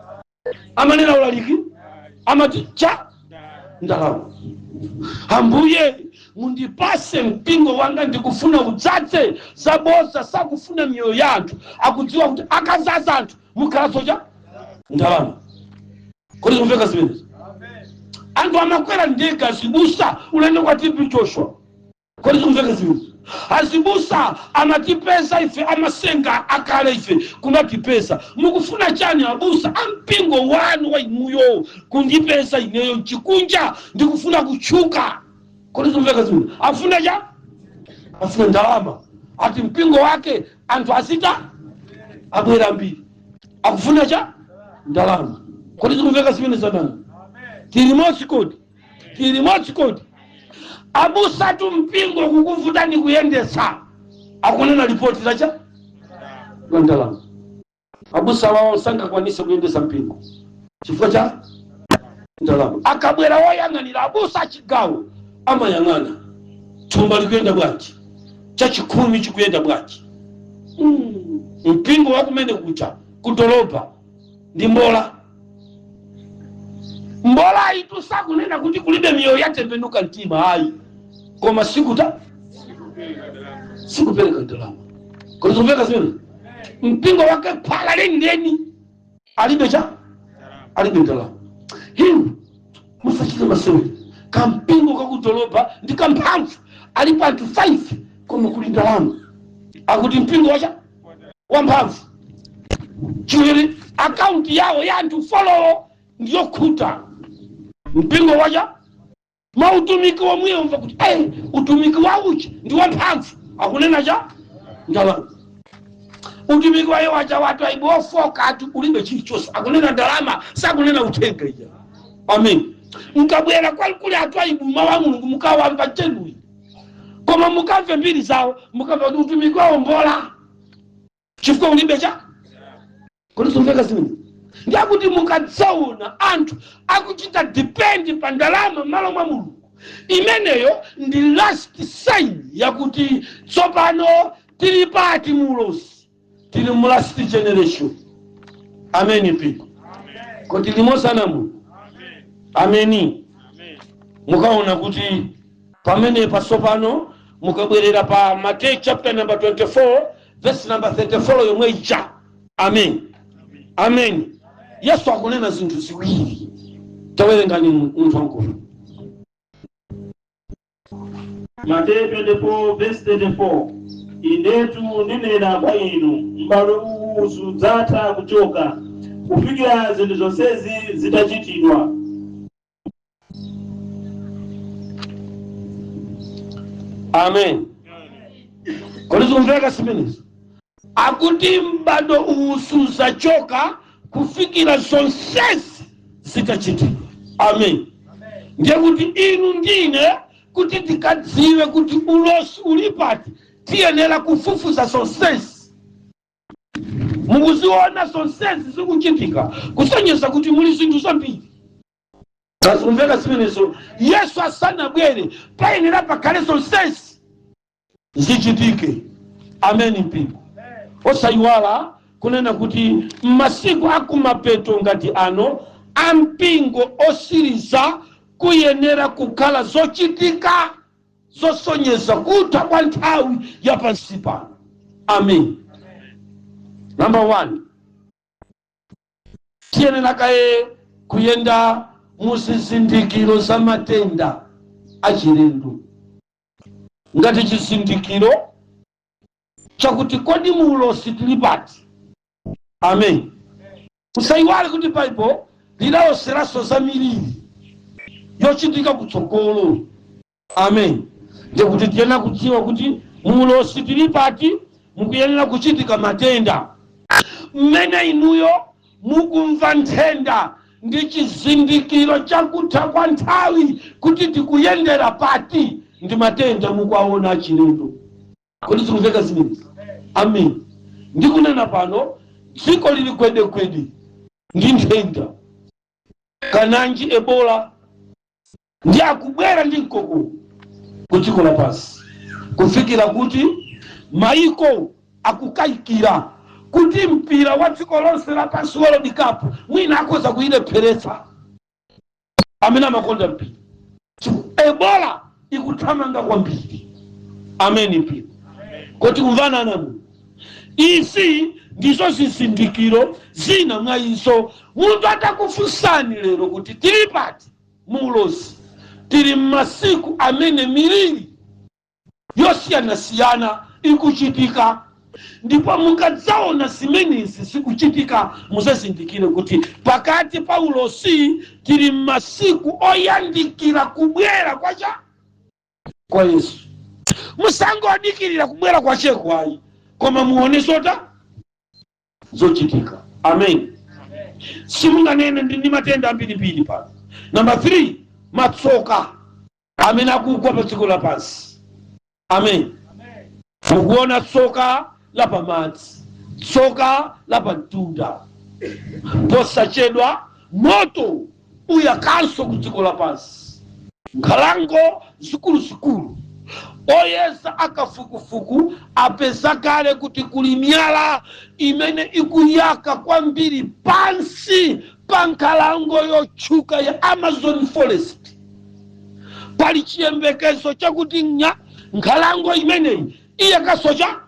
amanena ulaliki, amati cha ndalama. Ambuye, mundipase mpingo wanga, ndikufuna udzadze. Zaboza, sakufuna miyoyo ya anthu. Akudziwa kuti akazaza anthu, mukhalaso cha ndalama. Kodi kumveka zimenezi? Anthu amakwera ndege, azibusa, ulendo kwa TB Joshua. Kodi zikumveka zimenezi? Azibusa amatipeza ife, amasenga akale ife kumatipeza. Mukufuna chani abusa ampingo wanu wa inuyo kundipeza ineyo mchikunja? Ndikufuna kutchuka. Kodi zikumveka zimenezi? Afuna cha afuna ndalama. Ati mpingo wake anthu azita abwera ambiri, akufuna cha ndalama. Kodi zikumveka zimene zanani? Tili modzi kodi? Tili modzi kodi? Abusatu, mpingo kukuvutani kuyendetsa, akunena ripoti lacha la ndalama. Abusa wawo sangakwanise kuyendetsa mpingo chifukwa cha ndalama. Akabwera woyang'anira abusa achigawo, amayang'ana thumba likuyenda bwanji, chachikhumi chikuyenda bwanji. Mpingo wakumene kucha kudolopa ndi mbola mbola. Itu sakunena kuti kulibe miyoyo yatembenuka mtima, ayi, koma sikuta sikupereka ndalama. Kodi zikumveka zimene? Mpingo wake phala lenileni alibe cha alibe ndalama. Hinu musachite masewera. Kampingo kakudolopa ndi kamphamvu, alipo anthu 5, koma kuli ndalama. Akuti mpingo wacha wamphamvu. Chiwiri, akaunti yawo ya anthu folowo ndiyokhuta. Mpingo wacha mautumiki womweyo, mva kuti hey, utumiki wauchi ndi wamphamvu, akunena cha ndalama. Utumiki waye wacha watu aibu ofoka ati ulibe chilichonse, akunena ndalama, sakunena uthenga ija. Amen. Mkabwera kwalikuli atu aibu, mawu a Mulungu mukawamva chenuyi, koma mukamve mbiri zawo, mukamva kuti utumiki wawo mbola, chifukwa ulibe cha. Kodi zimveka zimene? Ndiyakuti mukadzaona anthu akuchita depend pa ndalama m'malo mwa Mulungu, imeneyo ndi last sign yakuti tsopano tili pati mulosi, tili mu last generation. Ameni piko kuti limosana Mulungu. Ameni. Mukaona kuti pamene pasopano mukabwerera pa Mateyu chapter number 24 verse number 34 yomwe ija. Amen, amen. Yesu akunena zinthu ziwiri. Tawerengani, munthu wankulu. Mateyu 24 verse 34: Indetu ndinena kwa inu, m'badwo uwu sudzatha kuchoka kufikira zinthu zonsezi zitachitidwa. Amen. Kodi zikumveka zimenezo? Akuti m'badwo uwu sudzachoka kufikira zonsezi zitachitidwa. Amen. Ndiye kuti inu ndine, kuti tikadziwe kuti ulosi uli pati, tiyenera kufufuza zonsezi. Mukuziona zonsezi zikuchitika, kusonyeza kuti muli zinthu zambiri. Zikumveka zimenezo? Yesu asanabwere payenera pakhale zonsezi zichitike. Ameni mpingo. Osayiwala kunena kuti m'masiku akumapeto ngati ano ampingo osiriza, kuyenera kukhala zochitika zosonyeza kutha kwa nthawi ya pansi pano. Amen. Number one, tiyenera kaye kuyenda mu zizindikiro za matenda achilendo ngati chizindikiro chakuti kodi muulosi tili pati. Amen. Musayiwale kuti Baibulo lidaloseranso za miliri yochitika kutsogolo. Amen. Ndikuti tiyenera kudziwa kuti muulosi tili pati. Mukuyenera kuchitika matenda. Mmene inuyo mukumva nthenda ndi chizindikiro chakutha kwa nthawi, kuti tikuyendera pati ndi matenda mukuwaona achilendo. Kodi zikumveka zimenezi? Amen. Ndikunena pano dziko lili gwedegwede ndi nthenda kananji Ebola, ndi akubwera ndi mkoko ku dziko lapansi, kufikira kuti maiko akukayikira kuti mpira wa dziko lonse lapansi, World Cup, mwina akhoza kuyilepheretsa, amene amakonda mpira. Ebola ikuthamanga kwambiri. Ameni mpira. Kodi kumvana namu? Izi ndizo zizindikiro zina mwa izo. Munthu atakufunsani lero kuti tili pati muulosi, tili m'masiku amene miliri yosiyanasiyana ikuchitika, ndipo mukadzaona zimenezi zikuchitika, muzazindikire kuti pakati pa ulosi tili m'masiku oyandikira kubwera kwacha kwa Yesu. Musangodikirira kubwera kwacheko ayi, koma muone zota zochitika. Amen. Simunganene ndi matenda ambirimbiri pano. Namba 3, matsoka amene akugwa pa dziko lapansi. Amen. Mukuona tsoka la pamadzi, tsoka la pamtunda. Posachedwa moto uyakanso ku dziko lapansi, nkhalango zikuluzikulu. Oyeza akafukufuku apeza kale kuti kuli miyala imene ikuyaka kwambiri pansi pa nkhalango yotchuka ya Amazon forest. Pali chiyembekezo chakuti nkhalango imeneyi iyakanso cha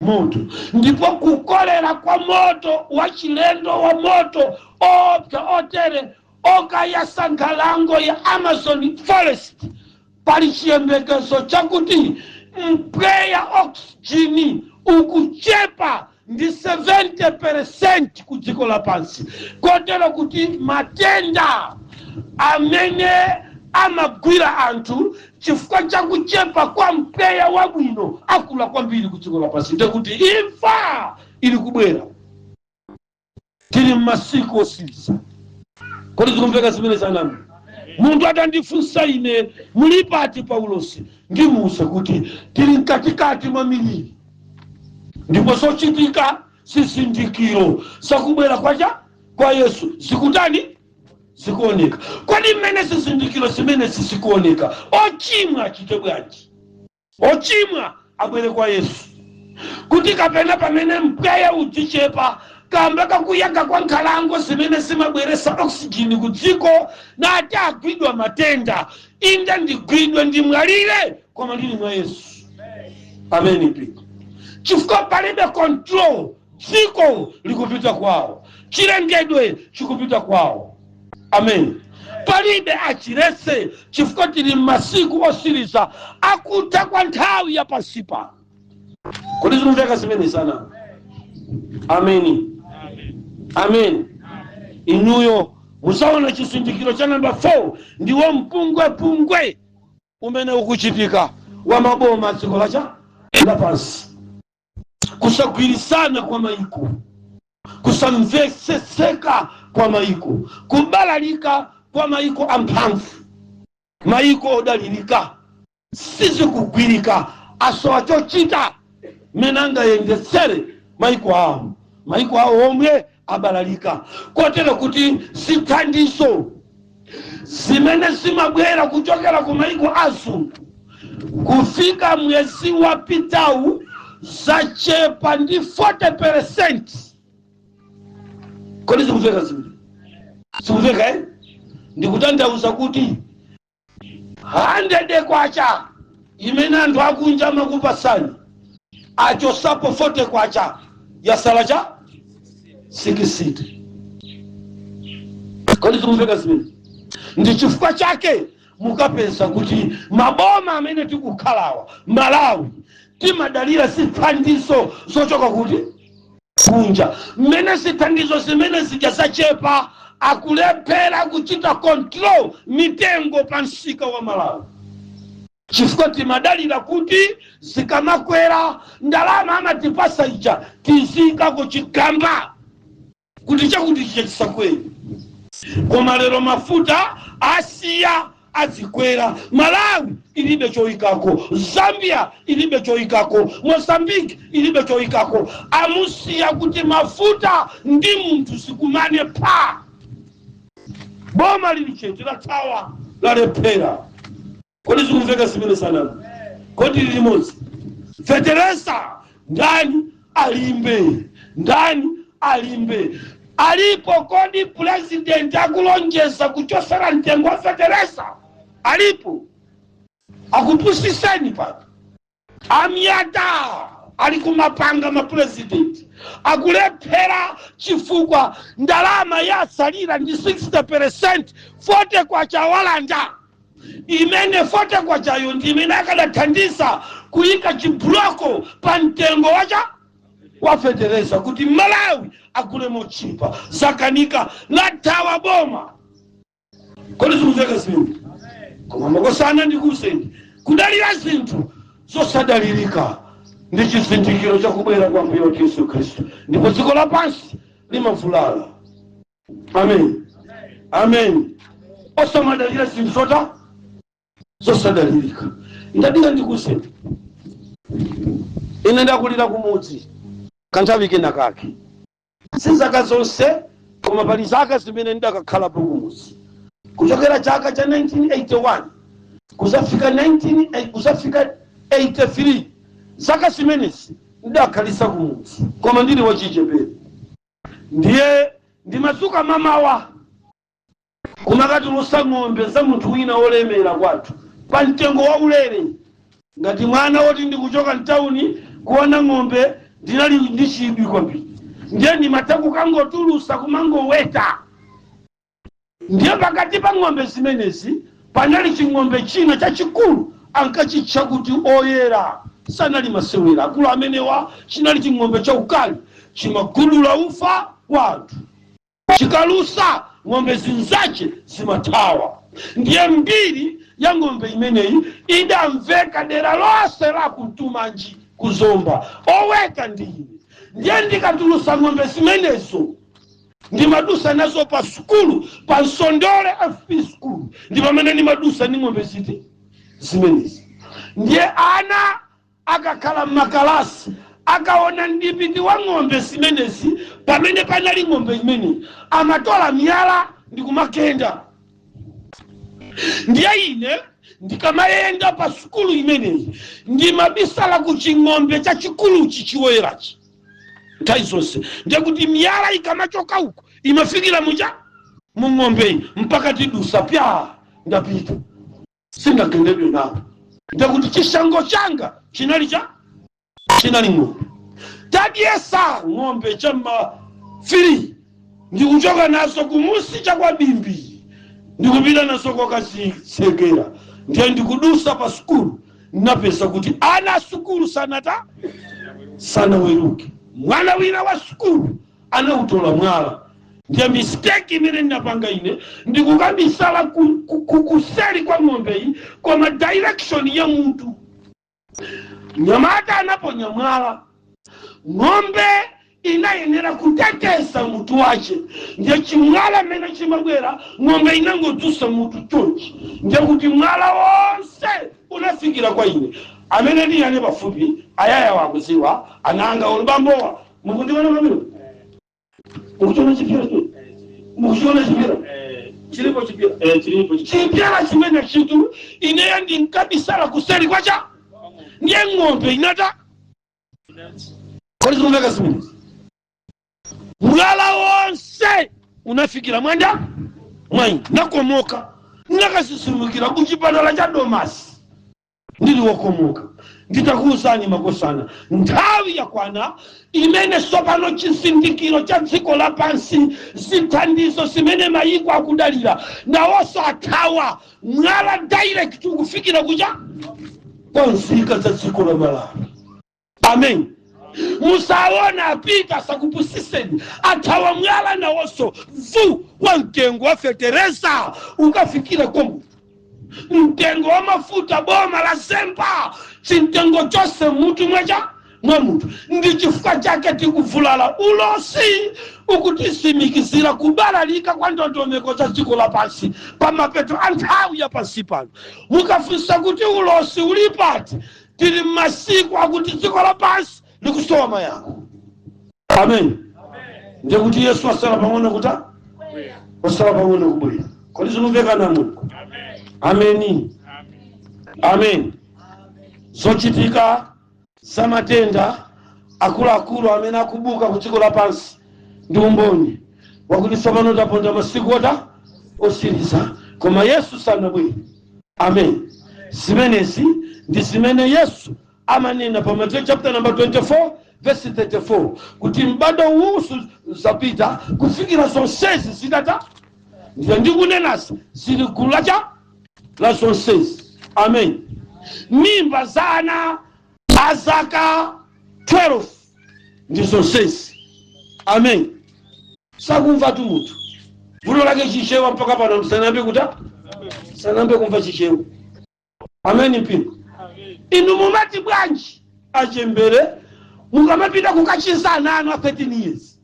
moto, ndipo kukolera kwa moto wachilendo wa moto opsa otere okayasa nkhalango ya Amazon forest, pali chiyembekezo chakuti mpweya, oxygen, ukuchepa. ndi 70% ku dziko lapansi, kotero kuti matenda amene amagwira anthu chifukwa chakuchepa kwa mpweya wabwino akula kwambiri ku dziko lapansi. Ndekuti imfa ili kubwera. Tili mmasiku osiriza. Kodi zikumveka zimene zanami? Munthu atandifunsa ine, "Muli pati paulosi?" ndimuwuze kuti tili mkatikati mwa miliri, ndipo zochitika, zizindikiro zakubwera kwacha kwa Yesu zikutani? Zikuoneka. Kodi mmene zizindikiro zimene zizikuoneka, ochimwa achite bwanji? Ochimwa abwere kwa Yesu, kuti kapena pamene mpweya udzichepa kamba kakuyaka kwa nkhalango zimene zimabweresa oxygen ku dziko, nati agwidwa matenda, inde ndigwidwe, ndimwalire, koma ndili mwa Yesu. Ameni mpingo. Chifukwa palibe control, dziko likupita kwawo, chilengedwe chikupita kwawo. Amen. Palibe achilese, chifukwa tili m'masiku osiriza akutha kwa nthawi ya pansipa. Kodi zikumveka zimene sana? Ameni, amen. Inuyo muzaona chizindikiro cha namba 4, ndiwo mpungwepungwe umene ukuchitika wa maboma dziko lacha lapansi, kusagwirisana kwa maiko, kusamvetsetseka kwa maiko, kubalalika kwa maiko amphamvu, maiko odalirika. Sizikugwirika, asowa chochita mmene angayendetsere maiko awo. Maiko awo omwe abalalika, kotero kuti zithandizo zimene zimabwera kuchokera ku maiko azungu kufika mwezi wapitawu zachepa ndi 40%. Kodi zikumveka zimene? Zikumveka, eh? Ndikutanthauza kuti 100 kwacha imene anthu akunja amakupasani, achosapo 40 kwacha, yasala cha 60. Kodi zikumveka zimene? Ndi chifukwa chake mukapeza kuti maboma amene tikukhalawa, Malawi, timadalira zithandizo zochoka kuti? Kunja. Mmene zithandizo zimene zija zachepa, akulephera kuchita control mitengo pa msika wa Malawi, chifukwa timadalira kuti zikamakwera ndalama amatipasa ija tizikako chigamba kuti chakuti chicha chisakwere. Koma lero mafuta asiya azikwera, Malawi ilibe choyikako, Zambia ilibe choyikako, Mozambique ilibe choyikako. Amusiya kuti mafuta ndi munthu zikumane pa boma lili chete, lathawa, lalephera. Kodi zikumveka zimene sananu? Kodi lili limodzi? Fetereza ndani alimbe? Ndani alimbe? Alipo kodi purezidenti akulonjeza kuchosera mtengo wa fetereza? Alipo? Akupusiseni pano amyata ali kumapanga mapurezidenti, akulephera chifukwa ndalama yasalira ndi 60%, 40 kwacha walanda. Imene 40 kwachayo ndi imene akadathandiza kuyika chibuloko pa mtengo wacha wafetereza kuti Malawi agule mochipa. Zakanika, lathawa boma. Kodi zikumveka zimene? Koma makosana, ndikuwuzeni, kudalira zinthu zosadalirika ndi chizindikiro chakubwera kwa Mbuye wathu Yesu Khristu, ndipo dziko lapansi limavulala. Amen, amen. Osamadalira zinthu zota zosadalirika. Ndadika ndikuwuzeni, ine ndakulira kumudzi kanthawi kena kake, si zaka zonse, koma pali zaka zimene ndakakhalapo kumudzi, kuchokera chaka cha 1981 kuzafika 19 kuzafika 83. Zaka zimenezi ndakhalisa kumudzi, koma ndili wachichepere. Ndiye ndimadzuka mamawa kumakatulusa ng'ombe za munthu wina wolemera kwathu pa mtengo wa ulere. Ngati mwana woti ndikuchoka mtawuni, kuona ng'ombe ndinali ndi chidwi kwambiri, ndiye ndimatha kukangotulusa, kumangoweta. Ndiye pakati pa ng'ombe zimenezi panali ching'ombe china chachikulu, ankachitcha kuti Oyera. Sanali masewera akulu amenewa, chinali ching'ombe chaukali. Chimagudula ufa wa anthu, chikalusa ng'ombe zinzache zimathawa. Ndiye mbiri ya ng'ombe imeneyi idamveka dera lonse la kutumanji kuzomba. Oweta ndi ine. Ndiye ndikatulusa ng'ombe zimenezo, ndimadusa nazo pa sukulu pa Nsondole FP School, ndi pamene ndimadusa ndi ng'ombe ziti zimenezi. Ndiye ana akakhala mmakalasi, akaona mdipiti wa ng'ombe zimenezi, pamene panali ng'ombe imeneyi, amatola miyala ndikumakenda. Ndiye ine ndikamayenda pa sukulu imeneyi, ndimabisala ku ching'ombe chachikuluchi chiwoyerachi nthawi zonse. Ndiye kuti miyala ikamachoka uko imafikira mucha mu ng'ombeyi, mpaka tidusa, pya, ndapita, sindagendedwe nawo. Ndiye kuti chishango changa chinali cha chinali ng'ombe. Tadyesa ng'ombe chamma 3, ndikuchoka nazo kumusi chakwabimbi, ndikupita nazo kokazitsekera. Ndiye ndikudusa pa sukulu, ndinapeza kuti ana a sukulu sanata sanaweruke. Mwana wina wa sukulu anautola mwala. Ndiye mistake imene ndinapanga ine, ndikukabisala kuseri kwa ng'ombeyi, koma direction ya mutu. Nyamata anaponya mwala, ng'ombe inayenera kuteteza mutu wace. Ndiye chimwala mmene chimabwera, ng'ombe inangodzusa mutu chonchi. Ndiye kuti mwala wonse unafikira kwa ine. Amene ndiyane pafupi, ayaya wakuziwa, ananga ulubambowa. Mukundiona pamene mukuchiona chipyera chimene mukuchiona chipyera chilipo, chipyera? Chilipo. Chipyera chimene chitu, ineyo ndinkabisala kuseri kwacha. Ndiye ng'ombe inata. Kodi zikumveka zimenezi? Mwala wonse unafikira mwanda mwayi, nakomoka, nakasisimukira kuchipatala cha Domasi ndili wokomoka. Nditakuwuzani makosana, nthawi yakwana imene sopano chizindikiro cha dziko lapansi, zithandizo zimene mayiko akudalira, nawonso athawa mwala direct ukufikira kucha kwa nzika za dziko la Malawi. Amen. Musaona apita, sakupusiseni. Athawa mwala nawonso vu wa mtengo wa fetereza ukafikira komo, mtengo wa mafuta, boma la zemba chimtengo chose mutu mwacha mwa munthu. Ndi chifukwa chake tikuvulala. Ulosi ukutisimikizira kubalalika kwa ndondomeko za dziko lapansi pamapeto a nthawi ya pansi pano. Mukafunsa kuti ulosi uli pati, tili mmasiku akuti dziko lapansi likusowa mayankho. Amen. Ndiye kuti Yesu asala pang'ono kuta wasala pang'ono kubwera. Kodi zikumvekana muno? Ameni, amen. Zochitika za matenda akuluakulu amene akubuka ku dziko lapansi ndi umboni wakuti tsopano taponda masiku ota osiriza, koma Yesu sanabwere. Amen. Zimenezi ndi zimene Yesu amanena pa Mateyu chapter number 24 verse 34, kuti m'bado uwu zapita kufikira zonsezi zitata. Ndiye ndikunenazi zili gulu lacha la zonsezi. Amen. Mimba za ana azaka 12 ndi zonsezi. Amen. Sakumva tu munthu, vuto lake Chichewa mpaka pano msanambe kuta sanambe kumva Chichewa. Amen. Mpingo, inu mumati bwanji achembere mukamapita kukachiza ana anu a 13 years?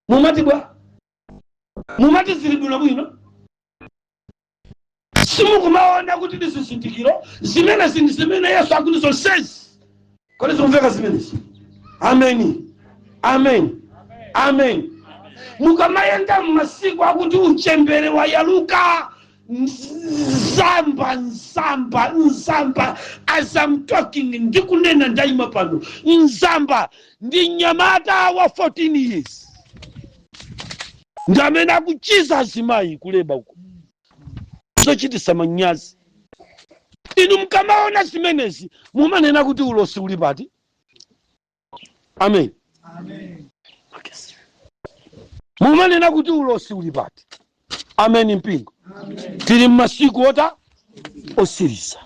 Mumati bwa? Mumati zili bwino bwino? Simukumaona kuti ndi zizindikiro zimene zinthu zimene Yesu akuti zonsezi? Kodi zikumveka zimenezi? Ameni, amen, amen. Mukamayenda mmasiku akuti uchembere wayaluka, nzamba, nzamba, nzamba, as I'm talking, ndikunena ndayima pano, nzamba ndi mnyamata wa 14 years, ndi amene akuchiza azimayi kuleba uko. Zochitisa manyazi. Inu mukamaona zimenezi, mumanena kuti ulosi uli pati? Amen. Mumanena kuti ulosi uli pati? Amen. Mpingo, tili mmasiku ota osiriza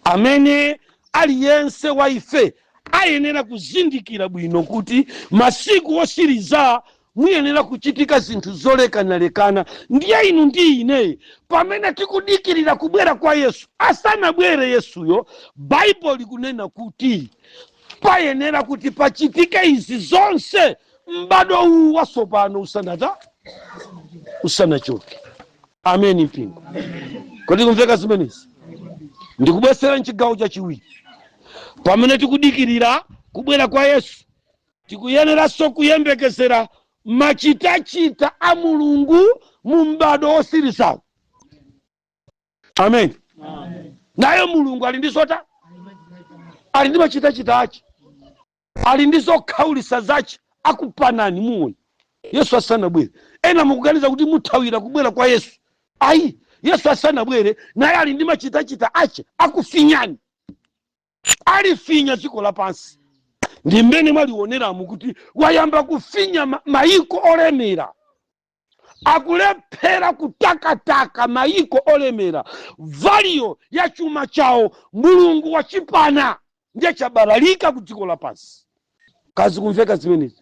amene aliyense wa ife Ayenera kuzindikira bwino kuti masiku osiriza muyenera kuchitika zinthu zolekanalekana. Ndiye inu ndi ine, pamene tikudikirira kubwera kwa Yesu, asanabwere Yesuyo, Baibulo likunena kuti payenera kuti pachitike izi zonse m'bado uwu watsopano usanata usanachoke. Ameni, mpingo. Kodi kumveka zimenezi? Ndikubwesera mchigawo chachiwiri. Pamene tikudikirira kubwera kwa Yesu, tikuyeneranso kuyembekezera machitachita a Mulungu mu m'bado wosirizawo. Amen. Naye Mulungu ali ndi zota, ali ndi machitachita ache, ali ndi zokhaulisa zache. Akupanani, muona Yesu asanabwere. Ena mukuganiza kuti muthawira kubwera kwa Yesu. Ayi, Yesu asanabwere, naye ali ndi machitachita ache, akufinyani, alifinya dziko lapansi. Ndi mmene mwalioneramu kuti wayamba kufinya mayiko olemera. Akulephera kutakataka mayiko olemera. Value ya chuma chawo Mulungu wachipana, ndiye chabalalika ku dziko lapansi. Kazi kumveka zimenezi?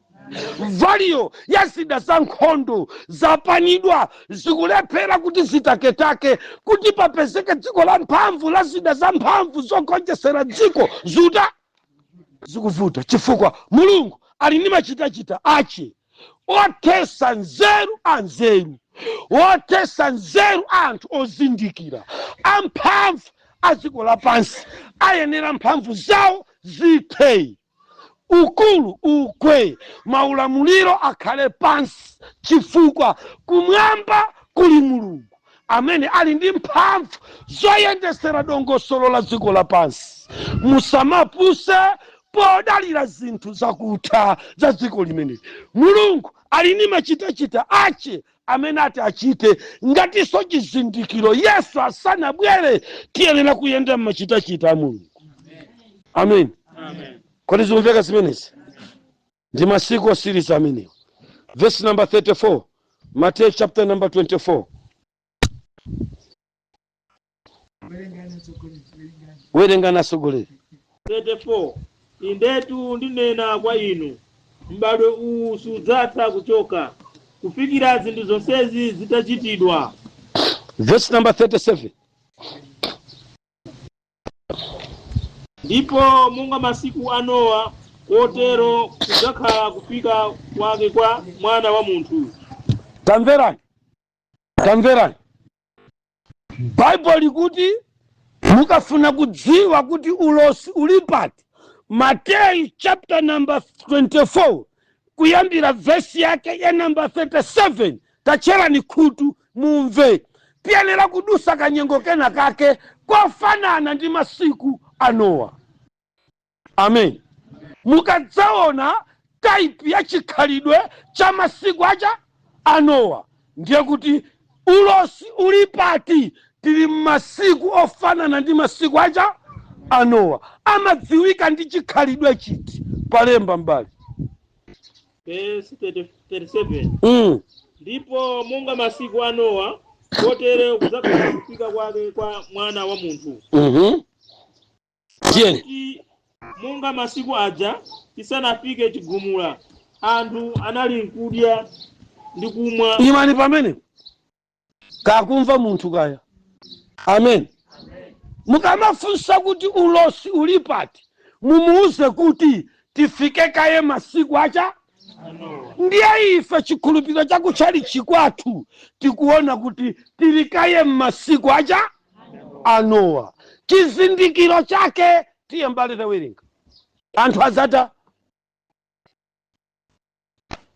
Value ya zida za nkhondo zapanidwa, zikulephera kuti zitaketake kuti papezeke dziko la mphamvu la zida za mphamvu zogonjesera dziko. Zuta zikuvuta chifukwa Mulungu ali ndi machitachita ache othesa nzeru anzeru, othesa nzeru anthu ozindikira amphamvu a dziko lapansi. Ayenera mphamvu zawo zithe, ukulu ukwe, maulamuliro akhale pansi, chifukwa kumwamba kuli Mulungu amene ali ndi mphamvu zoyendesera dongosolo la dziko lapansi. Musamapuse podalira zinthu zakutha za dziko limeneli. Mulungu ali ndi machitachita ache amene ati achite ngatinso chizindikiro Yesu asanabwere. Tiyenera kuyenda mmachitachita a Mulungu. Amen. Kodi zikumveka zimenezi? Ndi masiku osiriza amenewo. Verse number 34, Matthew chapter number 24. Werengani, atsogoleri. 34 Indetu ndinena kwa inu, m'badwo uwu sudzatha kuchoka kufikira zinthu zonsezi zitachitidwa. Verse number 37. Ndipo monga masiku a Nowa, kotero kudzakhala kufika kwake kwa Mwana wa munthu. Tamverani, tamverani. Baibulo likuti mukafuna kudziwa kuti ulosi uli pati, Mateyu chapter number 24, kuyambira vesi yake ya number 37. Tatcherani khutu mumve. Tiyenera kudusa kanyengo kena kake kofanana ndi masiku a Nowa. Amen. Mukadzaona type ya chikhalidwe cha masiku acha a Nowa, ndiye kuti ulosi uli pati? Tili mmasiku ofanana ndi masiku acha a Nowa. Amadziwika ndi chikhalidwe chiti palemba, mbali? Verse 30 37. Ndipo monga masiku a Nowa, kotero kudzakhala kufika kwake kwa Mwana wa munthu. Tiyeni. Pakuti monga masiku aja chisanafike chigumula, anthu anali nkudya ndi kumwa. Imani pamene kakumva munthu kaya. Amen. Mukamafunsa kuti ulosi uli pati, mumuuze kuti tifike kaye masiku acha. Ndiye ife chikhulupiriro chakutchalichi kwathu tikuona kuti tili kaye mmasiku acha a Nowa. Chizindikiro chake, tiye mbale, tawerenga. Anthu adzata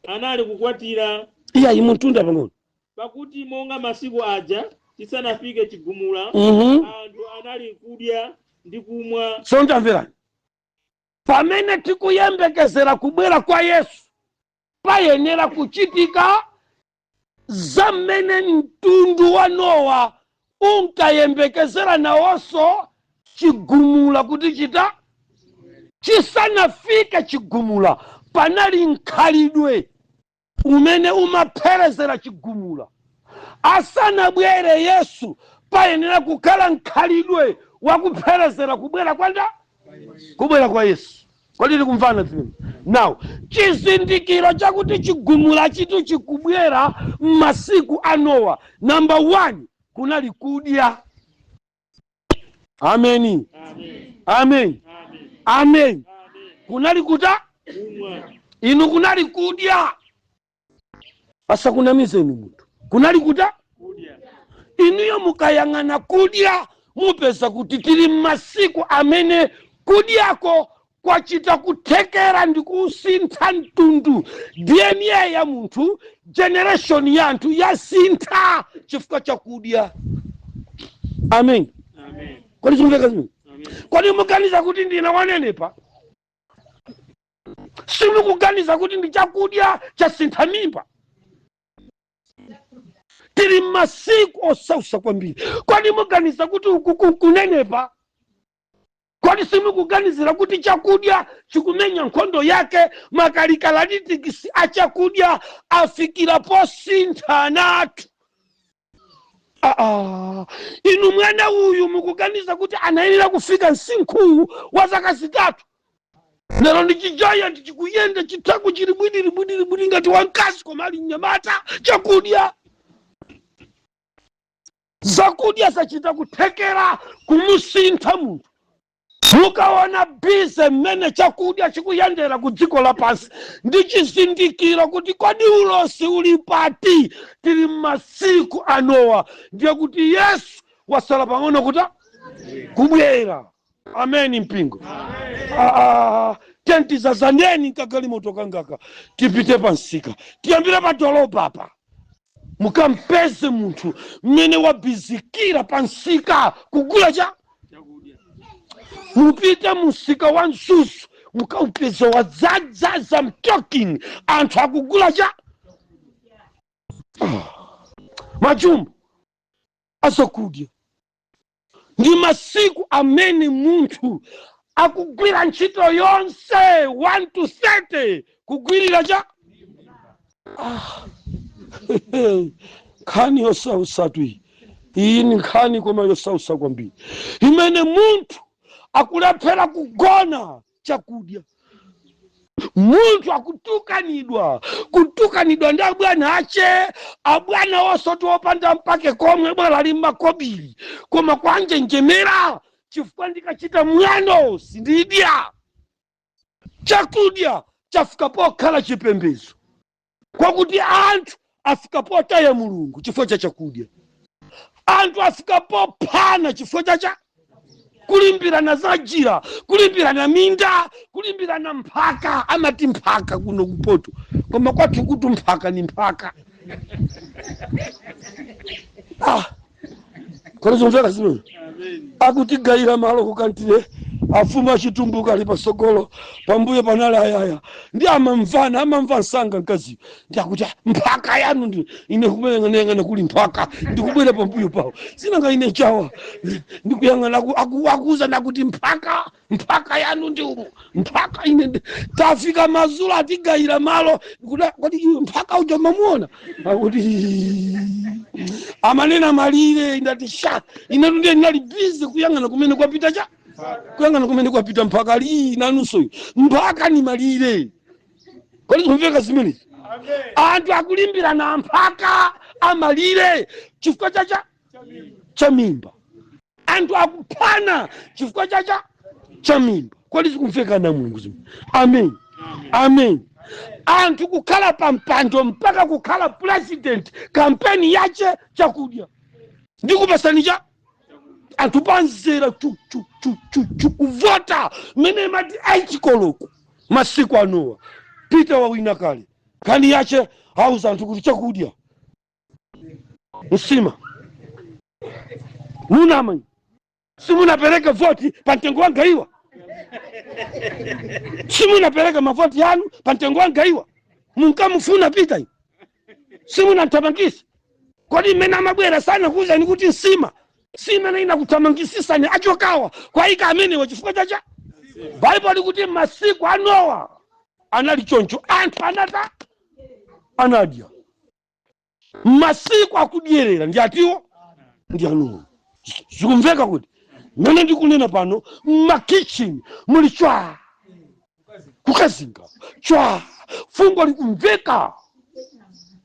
anali kukwatira. Iyayi, muntunda pang'ono. Pakuti monga masiku aja chisanafike chigumula, anthu anali kudya ndi kumwa. So tamverani, pamene tikuyembekezera kubwera kwa Yesu, payenera kuchitika za mmene mtundu wa Nowa unkayembekezera nawonso chigumula kuti chita. Chisanafike chigumula, panali mkhalidwe umene umapherezera chigumula. Asanabwere Yesu, payenera kukhala mkhalidwe wakupherezera kubwera kwa nda kubwera kwa Yesu. Kodi tikumvana zimene? Now, chizindikiro chakuti chigumula chitu chikubwera m'masiku a Nowa, number one, kunali kudya. Ameni. Amen. Amen. Amen. Amen. Amen. Kunali kuta Kumwa. Inu, kunali kudya. Asakunamizeni munthu, kunali kuta Kudya. Inuyo mukayang'ana kudya, mupeza kuti tili m'masiku amene kudyako kwachita kuthekera ndi kusintha mtundu. DNA ya munthu, generation ya anthu yasintha chifukwa cha kudya. Amen. Amen. Kodi zikumveka zimene? Amen. Kodi muganiza kuti ndine wanenepa? Simukuganiza kuti ndi chakudya chasintha mimba? Tili m'masiku osausa kwambiri. Kodi muganiza kuti uku kunenepa? Kodi simukuganizira kuti chakudya chikumenya nkhondo yake? Ma characteristics a chakudya afikira posinthanatu. Aa, inu, mwana uyu mukuganiza kuti anayenera kufika msinkhuwu wa zaka 3? Lero ndi chi giant, chikuyenda, chithako chili bwidiri bwidiri bwidi ngati wamkazi, koma ali mnyamata. Chakudya, zakudya zachita kuthekera kumusintha munthu. Mukaona busy mmene chakudya chikuyendera ku dziko lapansi, ndi chizindikiro kuti kodi ulosi uli pati? Tili m'masiku a Nowa, ndiye kuti Yesu wasala pang'ono kuta kubwera. Ameni, mpingo. Ah, tentizazaneni kagalimoto kangaka, tipite pansika, tiyambire pa dolopa apa, mukampeze munthu mmene wabizikira pansika kugula cha Chakudya. Mupite musika wa Mzuzu, mukaupeze wadzadzaza. I'm talking, anthu akugula cha majumbo azakudya. Ndi masiku amene munthu akugwira ntchito yonse 1 to 30 kugwirira cha nkhani yosausatu iyi. Iyi ni nkhani koma yosausa kwambiri, imene munthu akulephera kugona, chakudya. Munthu akutukanidwa, kutukanidwa ndi abwana ache, abwana osoti opanda mpake komwe, bwala ali makobiri, koma kwanjenjemera chifukwa ndikachita mwano sindidya. Chakudya chafika pokhala chipembedzo, kwakuti anthu afika potaya Mulungu chifukwa cha chakudya. Anthu afika pophana chifukwa chacha kulimbirana za njira, kulimbirana minda, kulimbirana mphaka. Amati mphaka kuno kupoto, koma kwathu kutu mphaka ni mphaka. Ah, kodi zimveka zimene? Amen. Akutigayira malo kukantire, afumu achitumbuka ali pasogolo, pambuyo panali ayaya ndi amamvana, amamva msanga mkaziyo ndi akuti, "Ah, mphaka yanu ndi ine." Kumayang'anayang'ana kuli mphaka, ndikubwera pambuyo pawo, sinanga ine chawa, ndikuyang'ana akuuza nakuti mphaka, mphaka yanu ndi umu, mphaka ine tafika mazulu, atigayira malo. Ndikuti, "Kodi iwe mphaka uja mamuona?" Akuti amanena malire. Ndati sha, inetu ndiye ndinali busy kuyang'ana kumene kwapita cha kuyang'ana kumene kwapita mphaka ali nanunso mphaka ni malire. Kodi zikumveka zimenezi? Anthu akulimbirana mphaka amalire chifukwa chacha cha mimba. Anthu akuphana chifukwa chacha cha mimba. Kodi zikumveka na Mulungu zimene? Amen, amen. Anthu kukhala pa mpando mpaka kukhala president, kampeni yache chakudya. Ndikupasani cha anthu panzera chu chu chu chu chu kuvota mmene mati aichikoloko. Masiku anowa Peter wawina kale, nkhani yache auza anthu kuti chakudya, msima. Munama, simunapereke voti pa mtengo wa gaiwa, simunapereke mavoti yanu pa mtengo wa gaiwa. Munkamufuna Peter, simunamthamangisa. Kodi mmene amabwera sana kuuzani kuti nsima simene inakuthamangisisani achokawa kwayika amenewa chifukwa chacha? Baibulo likuti masiku a Nowa anali choncho, anthu anata anadya. Masiku akudyerera ndi atiwo? Ndi anuwo. Zikumveka kuti mmene ndikunena pano mmakichini muli chwa? Kukazinga chwa, fungo likumveka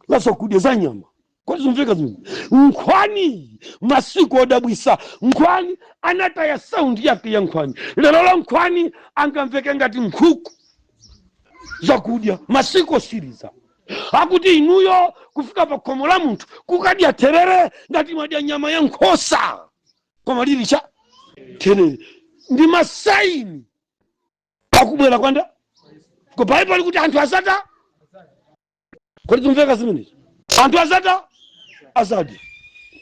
la zakudya za nyama. Kodi zimveka zimene? Nkhwani, masiku odabwisa. Nkhwani anataya sound yake ya nkhwani. Lero la nkhwani angamveke ngati nkhuku. Zakudya, masiku osiriza, akuti inuyo kufika pa khomo la munthu kukadya therere ngati mwadya nyama ya nkhosa, koma lili cha therere. Ndi ma sign akubwera kwanda ko Baibulo kuti anthu azata. Kodi zimveka zimenezi? Anthu azata, azadya.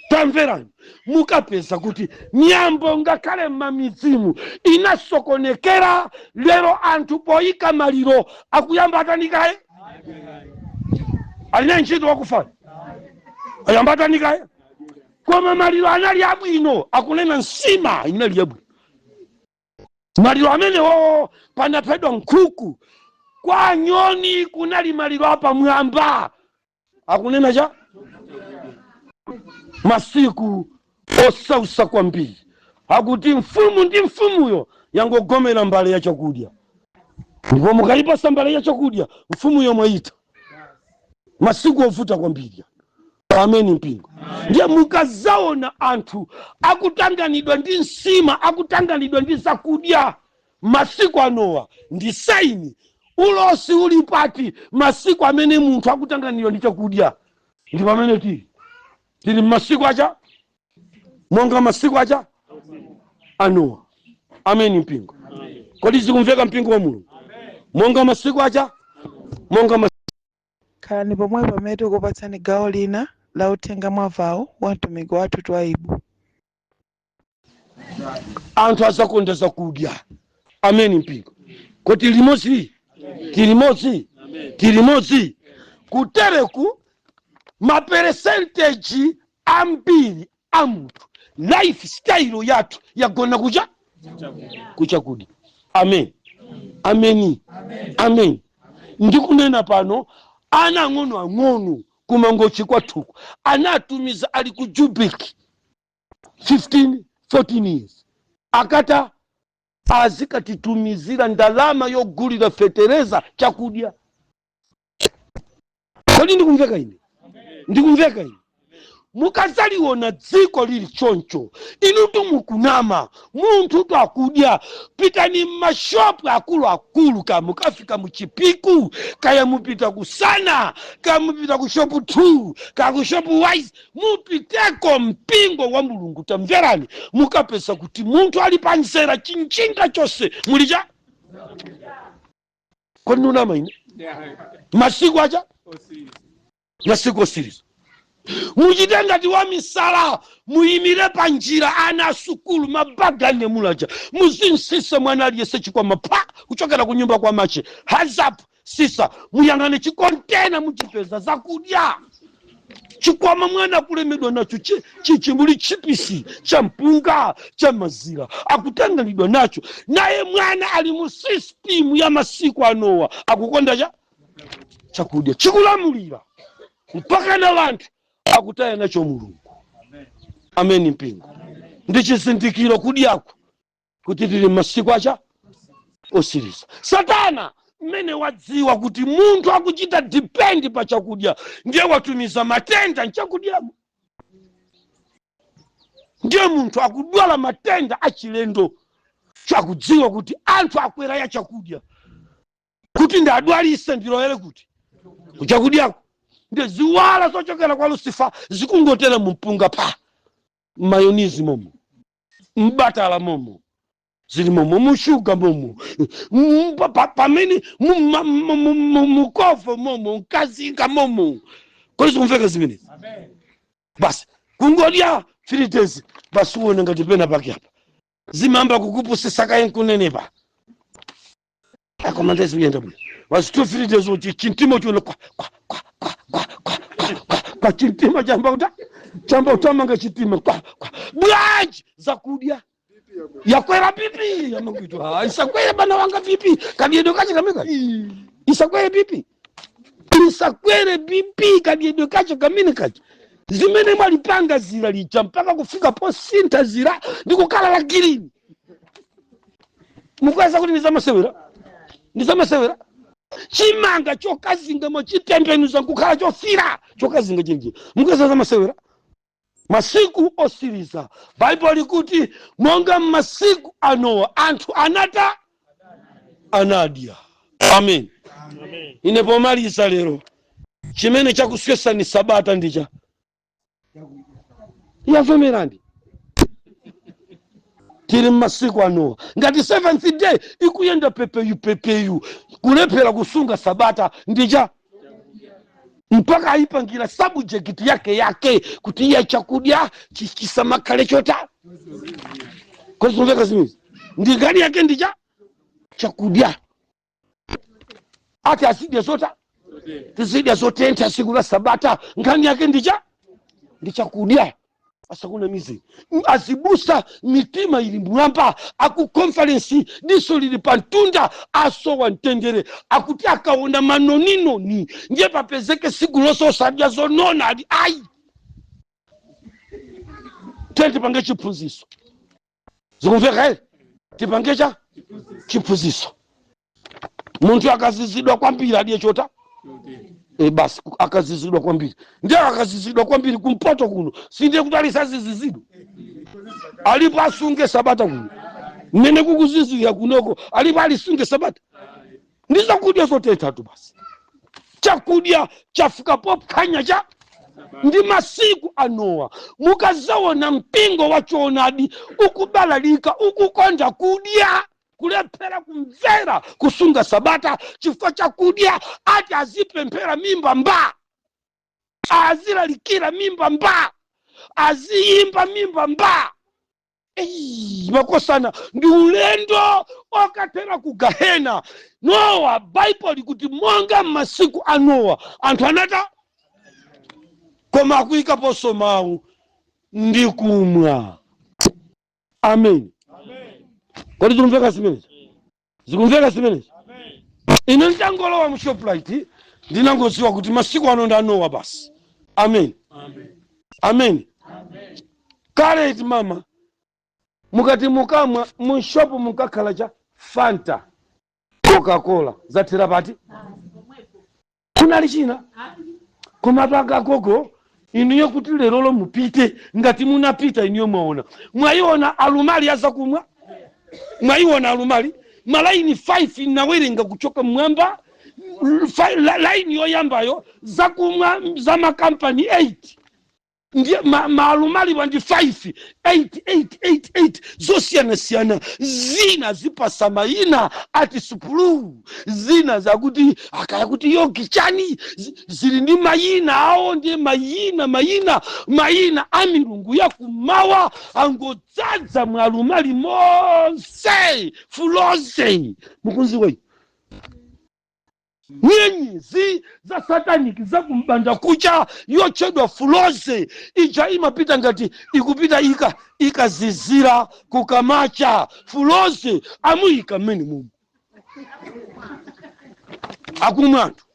Tamverani, mukapeza kuti miyambo ngakhale m'mamidzimu inasokonekera. Lero anthu poyika maliro akuyamba atanikaye, aline ntchito wakufayo ayamba atanikaye. Koma maliro anali abwino, akunena nsima inali yabwino. Maliro amenewo panaphedwa nkhuku kwa nyoni, kunali maliro apamwamba, akunena cha masiku osausa kwambiri. Akuti mfumu ndi mfumuyo yangogomera mbale ya chakudya, ndipo mukayipasa mbale ya chakudya mfumuyo mwayita. Masiku ovuta kwambiri. Ameni mpingo. Ndiye mukazaona anthu akutanganidwa ndi nsima, akutanganidwa ndi zakudya masiku anowa, ndi sign. Ulosi uli pati? Masiku amene munthu akutanganidwa ndi chakudya, ndi pamene tili mmasiku acha, monga masiku acha anowa. Ameni mpingo. Kodi zikumveka, mpingo wa Mulungu? Monga masiku acha, monga Khalani pomwe pamene tikupatsani gawo lina la uthenga mwavawo wa mtumiki wathu Twaibu. Anthu azakonda zakudya. Ameni mpingo. Kodi limodzi tilimodzi tilimodzi kutereku ma percentage ambiri a munthu, lifestyle yathu yagona kucha kuchakudya. Amen, ameni, amen. Ndikunena pano, ana ang'ono ang'ono kumangochi kwathuku anatumiza ali ku Jubek 15 14 years, akata azikatitumizira ndalama yogulira fetereza, chakudya. Kodi ndikumveka ine? Ndikumveka ine? Mukazaliona dziko lili choncho, inutu mukunama. Munthu twakudya, pitani mmashopu akuluakulu, ka mukafika muchipiku, kaya mupita kusana, kaya mupita ku shop 2, kaya ku shop wise, mupiteko. Mpingo wa Mulungu, tamverani, mukapeza kuti munthu ali panzera, chinchinga chonse muli cha. Kodi ndikunama ine? Masiku acha, masiku osiriza, muchite ngati wa misala, muyimire pa njira. Ana asukulu, mabaga anyamulaja, muzinsisa mwana aliyese chikwama pa kuchokera ku nyumba kwa mache hazap sisa, muyang'ane chikontena, muchipeza zakudya. Chikwama mwana akulemedwa nacho chichimuli chipisi cha mpunga, cha mazira, akutanganidwa nacho. Naye mwana ali mu system ya masiku anowa, akukonda cha chakudya, chikulamulira mpaka na vanthu akutaya nacho Mulungu. Ameni mpingo. Ndi chizindikiro kudyako kuti tili masiku acha osiriza. Satana mmene wadziwa kuti munthu akuchita depend pa chakudya, ndiye watumiza matenda nchakudyamo. Ndiye munthu akudwala matenda achilendo, chakudziwa kuti anthu akwera ya chakudya, kuti ndadwalise ndilowere kuti kuchakudyako. Ndiye ziwala zochokera kwa Lucifer zikungotera mumpunga, pa mayonnaise momo, mbatala momo, zili momo, mushuga momo, pamene mukovo momo, mkazinga momo. Kodi zikumveka zimenezi? Basi, kungodya 3 days, basi, uone ngati pena pake apa zimamba kukupusisa kaye nkunenepa, akoma ndezikuyenda bwino. Basi, 2 3 days uchi chintima chione kwa kwa kwa kwa kwa kwa kwa kwa kwa, chintima chamba kuta chamba kutamanga, chitima kwa kwa bwanji, zakudya yakwera BP yamakuitwa. Isakwere bana wanga BP, kadiedo kache kameka isakwere BP, isakwere BP, kadiedo kache kamene kache. Zimene mwalipanga zira lija mpaka kufika posintha zira ndi kukhala la green, mukweza kuti ndizamasewera. Ndizamasewera. Chimanga chokazinga mochitembenuza nkukhala chofira, chokazinga chinji, mukeza zamasewera. Masiku osiriza, Baibulo likuti monga mmasiku a Nowa, anthu anata anadya. Amen. Amen. Ine pomaliza lero, chimene chakuswesani sabata ndicha yavomerandi. Tili mmasiku a Nowa. Ngati Seventh Day ikuyenda pepeyu pepeyu, kulephera kusunga sabata ndicha mpaka ayipangira subject yake yake kuti iye chakudya chisamakhale chota kozimveka. Zimezi ndi nkhani yake, ndicha chakudya, ati azidya zota, tizidya zotentha siku la sabata. Nkhani yake ndicha ndi chakudya. Asakunamize azibusa, mitima ili mwamba, aku conference diso lili pa mtunda, asowa mtendere. Akuti akaona manoninoni, ndiye papezeke siku lonse osadya zonona. Ali ayi, tiye tipange chiphunziso. Zikumveka ere? Tipange cha chiphunziso. Munthu akazizidwa kwambiri adye chota basi. Akazizidwa kwambiri, ndiye akazizidwa kwambiri kumpoto kuno, sindiye kuti alisazizizidwa? Alipo asunge sabata kuno mmene kukuzizira kunoko? Alipo alisunge sabata? Ndi zakudya zotenthatu basi. Chakudya chafika pophwanya cha ndi masiku a Nowa. Mukazaona mpingo wa choonadi ukubalalika, ukukonda kudya, kulephera kumvera kusunga sabata chifukwa chakudya, ati azipemphera mimba mba, azilalikira mimba mba, aziyimba mimba mba. Ei, makosana, ndi ulendo okathera ku gahena. Nowa, Baibulo kuti monga m'masiku a Nowa, anthu anata, koma akuyikaponso mawu ndi kumwa. Amen. Kodi zikumveka zimenezi? Zikumveka zimenezi? Ine nditangolowa mu Shoprite, ndinangodziwa kuti masiku ano ndi anowa basi. Amen, amen. Kale iti mama, mukati mukamwa mu shop mukakhala cha Fanta, Coca-Cola, zathera pati? Kunali china koma pakagogo inuyo kuti lerolo mupite, ngati munapita inuyo mwaona, mwayiona alumali azakumwa, mwayiona alumali malaini 5 nawerenga kuchoka mwamba. Laini yoyambayo zakumwa za makampani 8, ndiye maalumali wandi 5, 8, 8, 8, 8 zosiyanasiyana. Zina zipasa mayina ati supulu, zina zakuti akaya kuti yogi chani, zili ndi mayina awo. Ndiye mayina, mayina, mayina a milungu yakumawa angodzadza mwalumali monse. Fuloze mukunziwa nyenyezi za satanic zakumbanda kucha yotchedwa fuloze ija imapita ngati ikupita ika ikazizira kukamacha. Fuloze amuyika mmene mumu, akumwa anthu,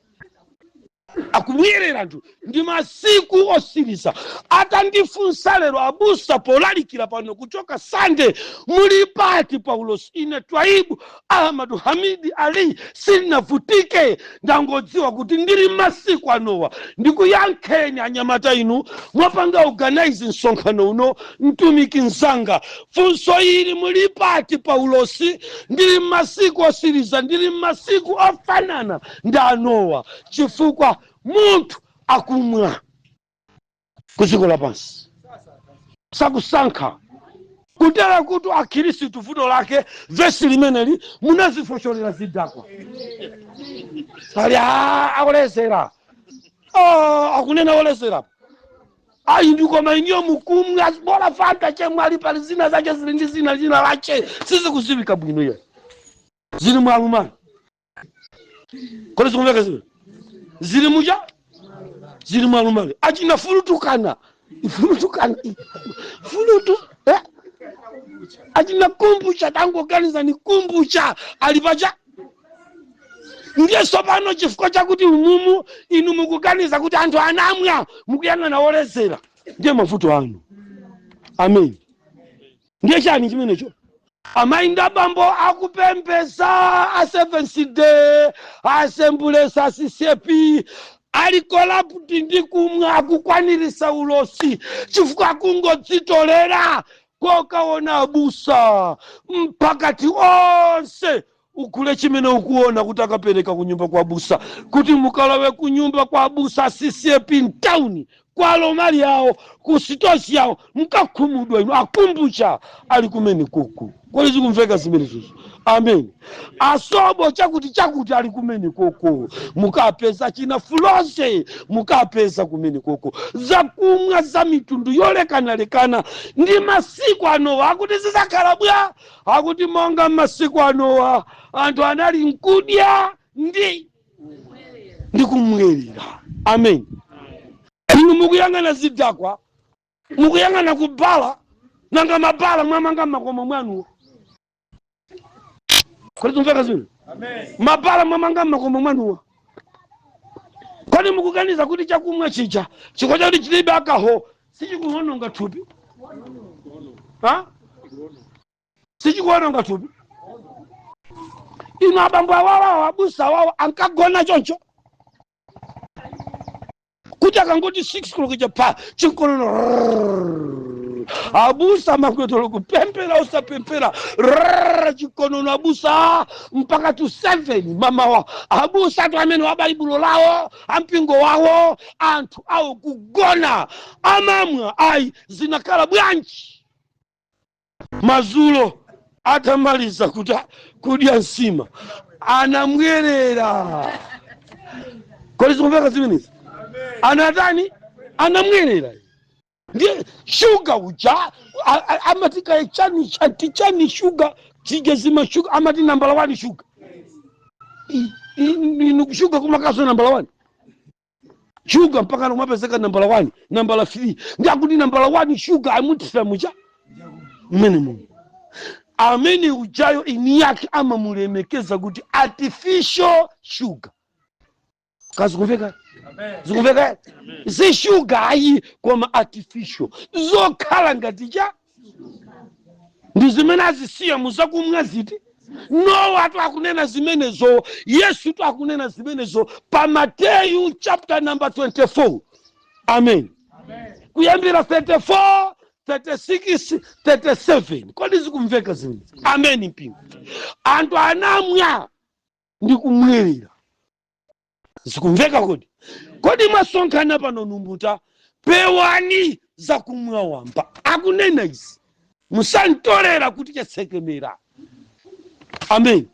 akubwerera anthu. Ndi masiku osiriza. Atandifunsa lero abusa polalikira pano kuchoka Sande, muli pati paulosi? Ine Twaibu Ahmadu Hamidi Ali silinavutike, ndangodziwa kuti ndili masiku anowa. Ndikuyankheni anyamata inu mwapanga organize msonkhano uno, mtumiki mzanga, funso ili, muli pati paulosi? Ndili masiku osiriza, ndili masiku ofanana ndi anowa, chifukwa munthu akumwa ku dziko lapansi sakusankha. Kutera kuti akhristu vuto lake, vesi limeneli munazifosholera zidakwa pali akulezera. Ah, akunena olezera ayi, ndikoma iniyo mukumwa bola Fanta chemwali, pali zina zache zili ndi zina zina lache sizikuziwika bwino iyo, zili mwalumali. Kodi zikumveka zimene zili mucha zili mwalumali? Achina fulutukana, fulutukana, fulutu, eh? Achina kombucha, tangoganiza ni kombucha ali pacha. Ndiye tsopano chifukwa chakuti umumu inu mukuganiza kuti anthu anamwa, mukuyang'ana olezera, ndiye mavuto anu. Amen. Ndiye chani chimenecho? Amayi ndi abambo akupembeza a Seventh Day Assemblies, a CCAP ali corrupt ndi kumwa, akukwanirisa ulosi chifukwa akungodzitolera kokaona abusa mpakati onse ugule chimene ukuona kuti akapereka kunyumba kwa abusa, kuti mukalowe kunyumba kwa abusa CCAP mtown, kwa alomali yawo, ku sitosi yawo, mkakhumudwa inu. Akumbucha ali kumene kuku. Kodi zikumveka zimenezozo? Amen. Asobo chakuti chakuti ali kumene koko, mukapeza china fulose, mukapeza kumene koko zakumwa za mitundu yolekanalekana. Ndi masiku anowa akuti zizakhala bwa? Akuti monga masiku anowa anthu anali nkudya ndi kumwerera. Amen. Inu mukuyang'ana zidakwa, mukuyang'ana kubala, nanga mabala mwamanga mmakomo mwanuwo? Kodi tumveka zino? Mabala mwamanga mmakomo mwanuwo, kodi mukuganiza kuti chakumwa chija chikwa chakuti chilibe alcohol sichikuononga thupi? Ha, sichikuononga thupi? Inu abambo awawawo, abusa awawo ankagona choncho kuti akangoti 6 koloko cha chinkonono, abusa makwetolo kupempera usapempera, rrrr, chikonono abusa mpaka to 7 mamawa. Abusa tu amene wa Baibulo lawo, ampingo wawo, anthu awo kugona, amamwa ayi. Zinakhala bwanji? Mazulo atamaliza kuta kudya nsima anamwerera. Kodi zikumveka zimenezi? Anatani? Anamwerera. Ndiye shuga uja amati kaye chani chati chani shuga chijezima shuga, amati nambala 1 shuga. Inu shuga kumakaso nambala 1 shuga mpaka kumapezeka nambala 1, nambala 3, ndiakuti nambala 1 shuga amuthira mucha mmene muno. Amene ujayo ini yake amamulemekeza kuti artificial sugar. Kazikumveka? Zikumveka? Si shuga ayi, koma artificial, zokhala ngati cha ndi zimene azisiya muzakumwa ziti. Nowa tu akunena zimenezo, Yesu tu akunena zimenezo pa Mateyu chapter number 24, amen, kuyambira 34, 36, 37. Kodi zikumveka zimenezi? Amen. Mpingo, anthu anamwa ndi kumwerera. Zikumveka? Kodi mwasonkhana pano numbuta, pewani zakumwa wamba. Akunena izi, musantolera kuti chatsekemera. Amen.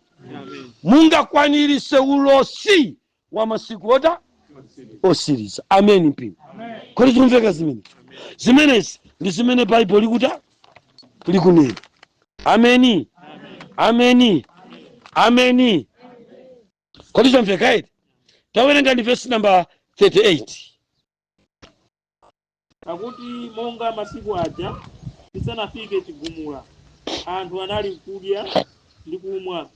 Mungakwanirise ulosi wa masiku ota osiriza. Amen. Mpingo, kodi zikumveka zimene? Zimenezi ndi zimene Baibulo likuta likunena. Ameni, ameni, ameni. Kodi zamveka iti? Tawerenga ndi verse number 38. Pakuti monga masiku aja chisanafike chigumula, anthu anali kudya ndi kumwa,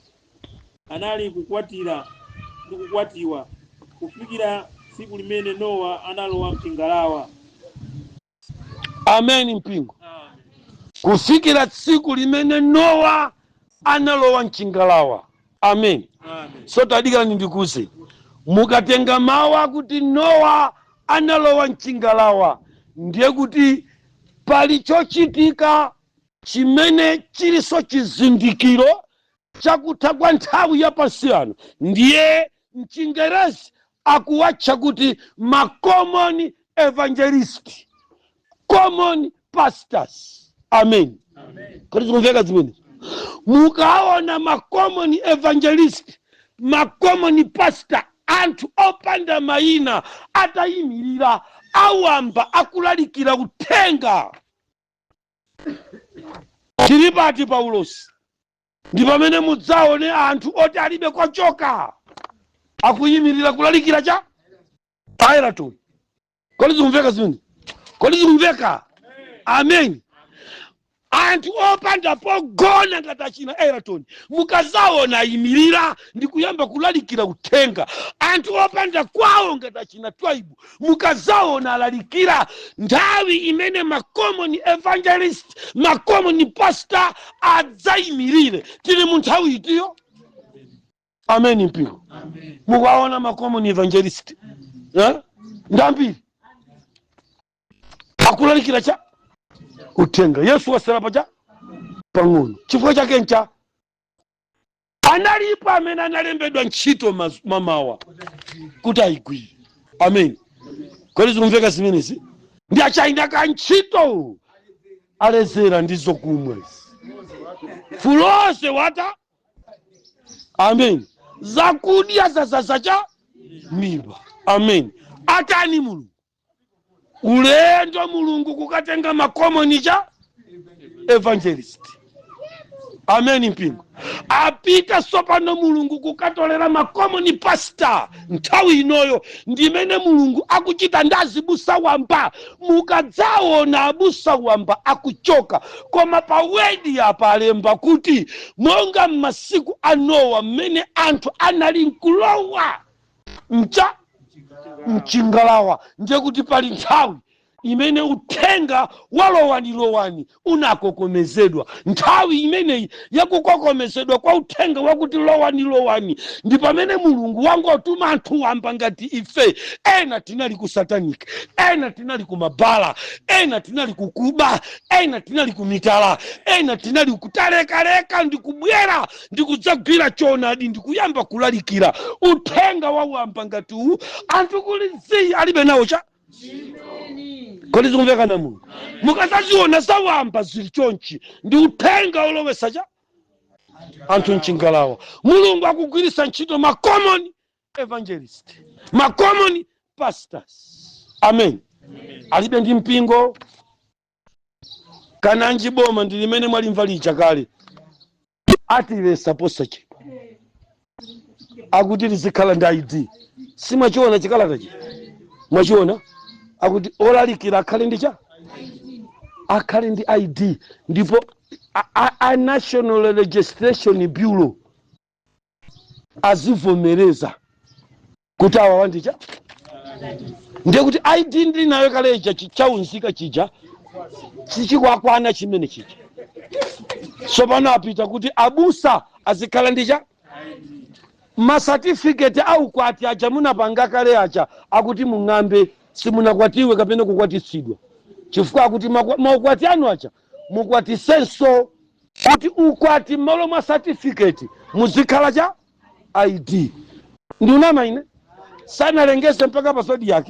anali kukwatira ndi kukwatiwa, kufikira tsiku limene Nowa analowa mchingalawa. Amen. Mpingo, kufikira tsiku limene Nowa analowa mchingalawa. Amen. Amen. So tadikirani ndikuze, mukatenga mawu akuti Nowa analowa mchingalawa, ndiye kuti pali chochitika chimene chilinso chizindikiro chakutha kwa nthawi yapansi ano. Ndiye mchingerezi akuwatcha kuti ma common evangelist, common pastors. Amen. Kodi zikumveka zimene? Mukaona ma common evangelist, ma common pastor, anthu opanda mayina atayimirira awamba akulalikira uthenga, tili pati paulosi? Ndi pamene mudzaone anthu oti alibe kochoka akuyimirira kulalikira cha aeratoni. Kodi zikumveka zimene? Kodi zikumveka? Amen. Anthu opanda pogona ngati achina Eraton, mukazaona ayimirira ndi kuyamba kulalikira uthenga. Anthu opanda kwawo ngati achina Twaibu, mukazaona alalikira. Nthawi imene ma common evangelist, ma common pastor adzayimirire, tili mu nthawi itiyo? Ameni mpingo. Mukaona ma common evangelist, eh? Ndambiri akulalikira cha uthenga. Yesu wasala pacha pang'ono. Chifukwa chake ncha analipo amene analembedwa ntchito mamawa kuti ayigwire. Amen. Kodi zikumveka zimenezi? Ndi achaina ka ntchito alezera ndi zokumwa izi fulose wata. Amen. Zakudya zazazacha mimba. Amen. Atani Mulungu ulendo, Mulungu kukatenga ma common cha evangelist. Amen mpingo. Apita sopano Mulungu kukatolera ma common pastor. Nthawi inoyo ndimene Mulungu akuchita ndi azibusa wamba. Mukadzaona abusa wamba akuchoka, koma pa word apa alemba kuti monga m'masiku a Nowa, mmene anthu anali nkulowa mcha mchingalawa. Ndiye kuti pali nthawi imene uthenga walowani unakokomezedwa. Nthawi imeneyi yakukokomezedwa kwa uthenga wakuti lowani lowani, ndi pamene Mulungu wangotuma anthu wamba ngati ife. Ena tinali ku satanic, ena tinali ku mabala, ena tinali kukuba, ena tinali ku mitala, ena tinali kutalekaleka, ndikubwera ndikudzagwira choonadi, ndikuyamba kulalikira uthenga wawamba ngati uwu. Anthu kuli zii, alibe nawo cha. Kodi zikumveka na Mulungu? Mukazaziona zawamba zili chonchi, ndi uthenga olowesa cha anthu mchingalawa. Mulungu akugwiritsa ntchito ma common evangelist, ma common pastors. Amen. Alibe ndi mpingo kananji. Boma ndi limene mwalimva lija kale, atilesa posachedwa, akuti lizikhala ndi ID. Simwachiona chikalata chi? Mwachiona? Akuti olalikira akhale ndi cha, akhale ndi ID, ndipo a National Registration Bureau azivomereza kuti awa wandicha. Ndiye kuti ID ndili nayo kaleja, chaunzika chija sichikwakwana chimene chija. Tsopano apita kuti abusa azikhala ndicha masatifiketi aukwati aja munapanga kale aja, akuti mung'ambe, simunakwatiwe kapena kukwatitsidwa, chifukwa akuti maukwati anu aja mukwatisenso, kuti ukwati m'malo mwa satifiketi muzikhala cha ID. Ndiunama ine? Sanalengeze mpaka pa Zodiak.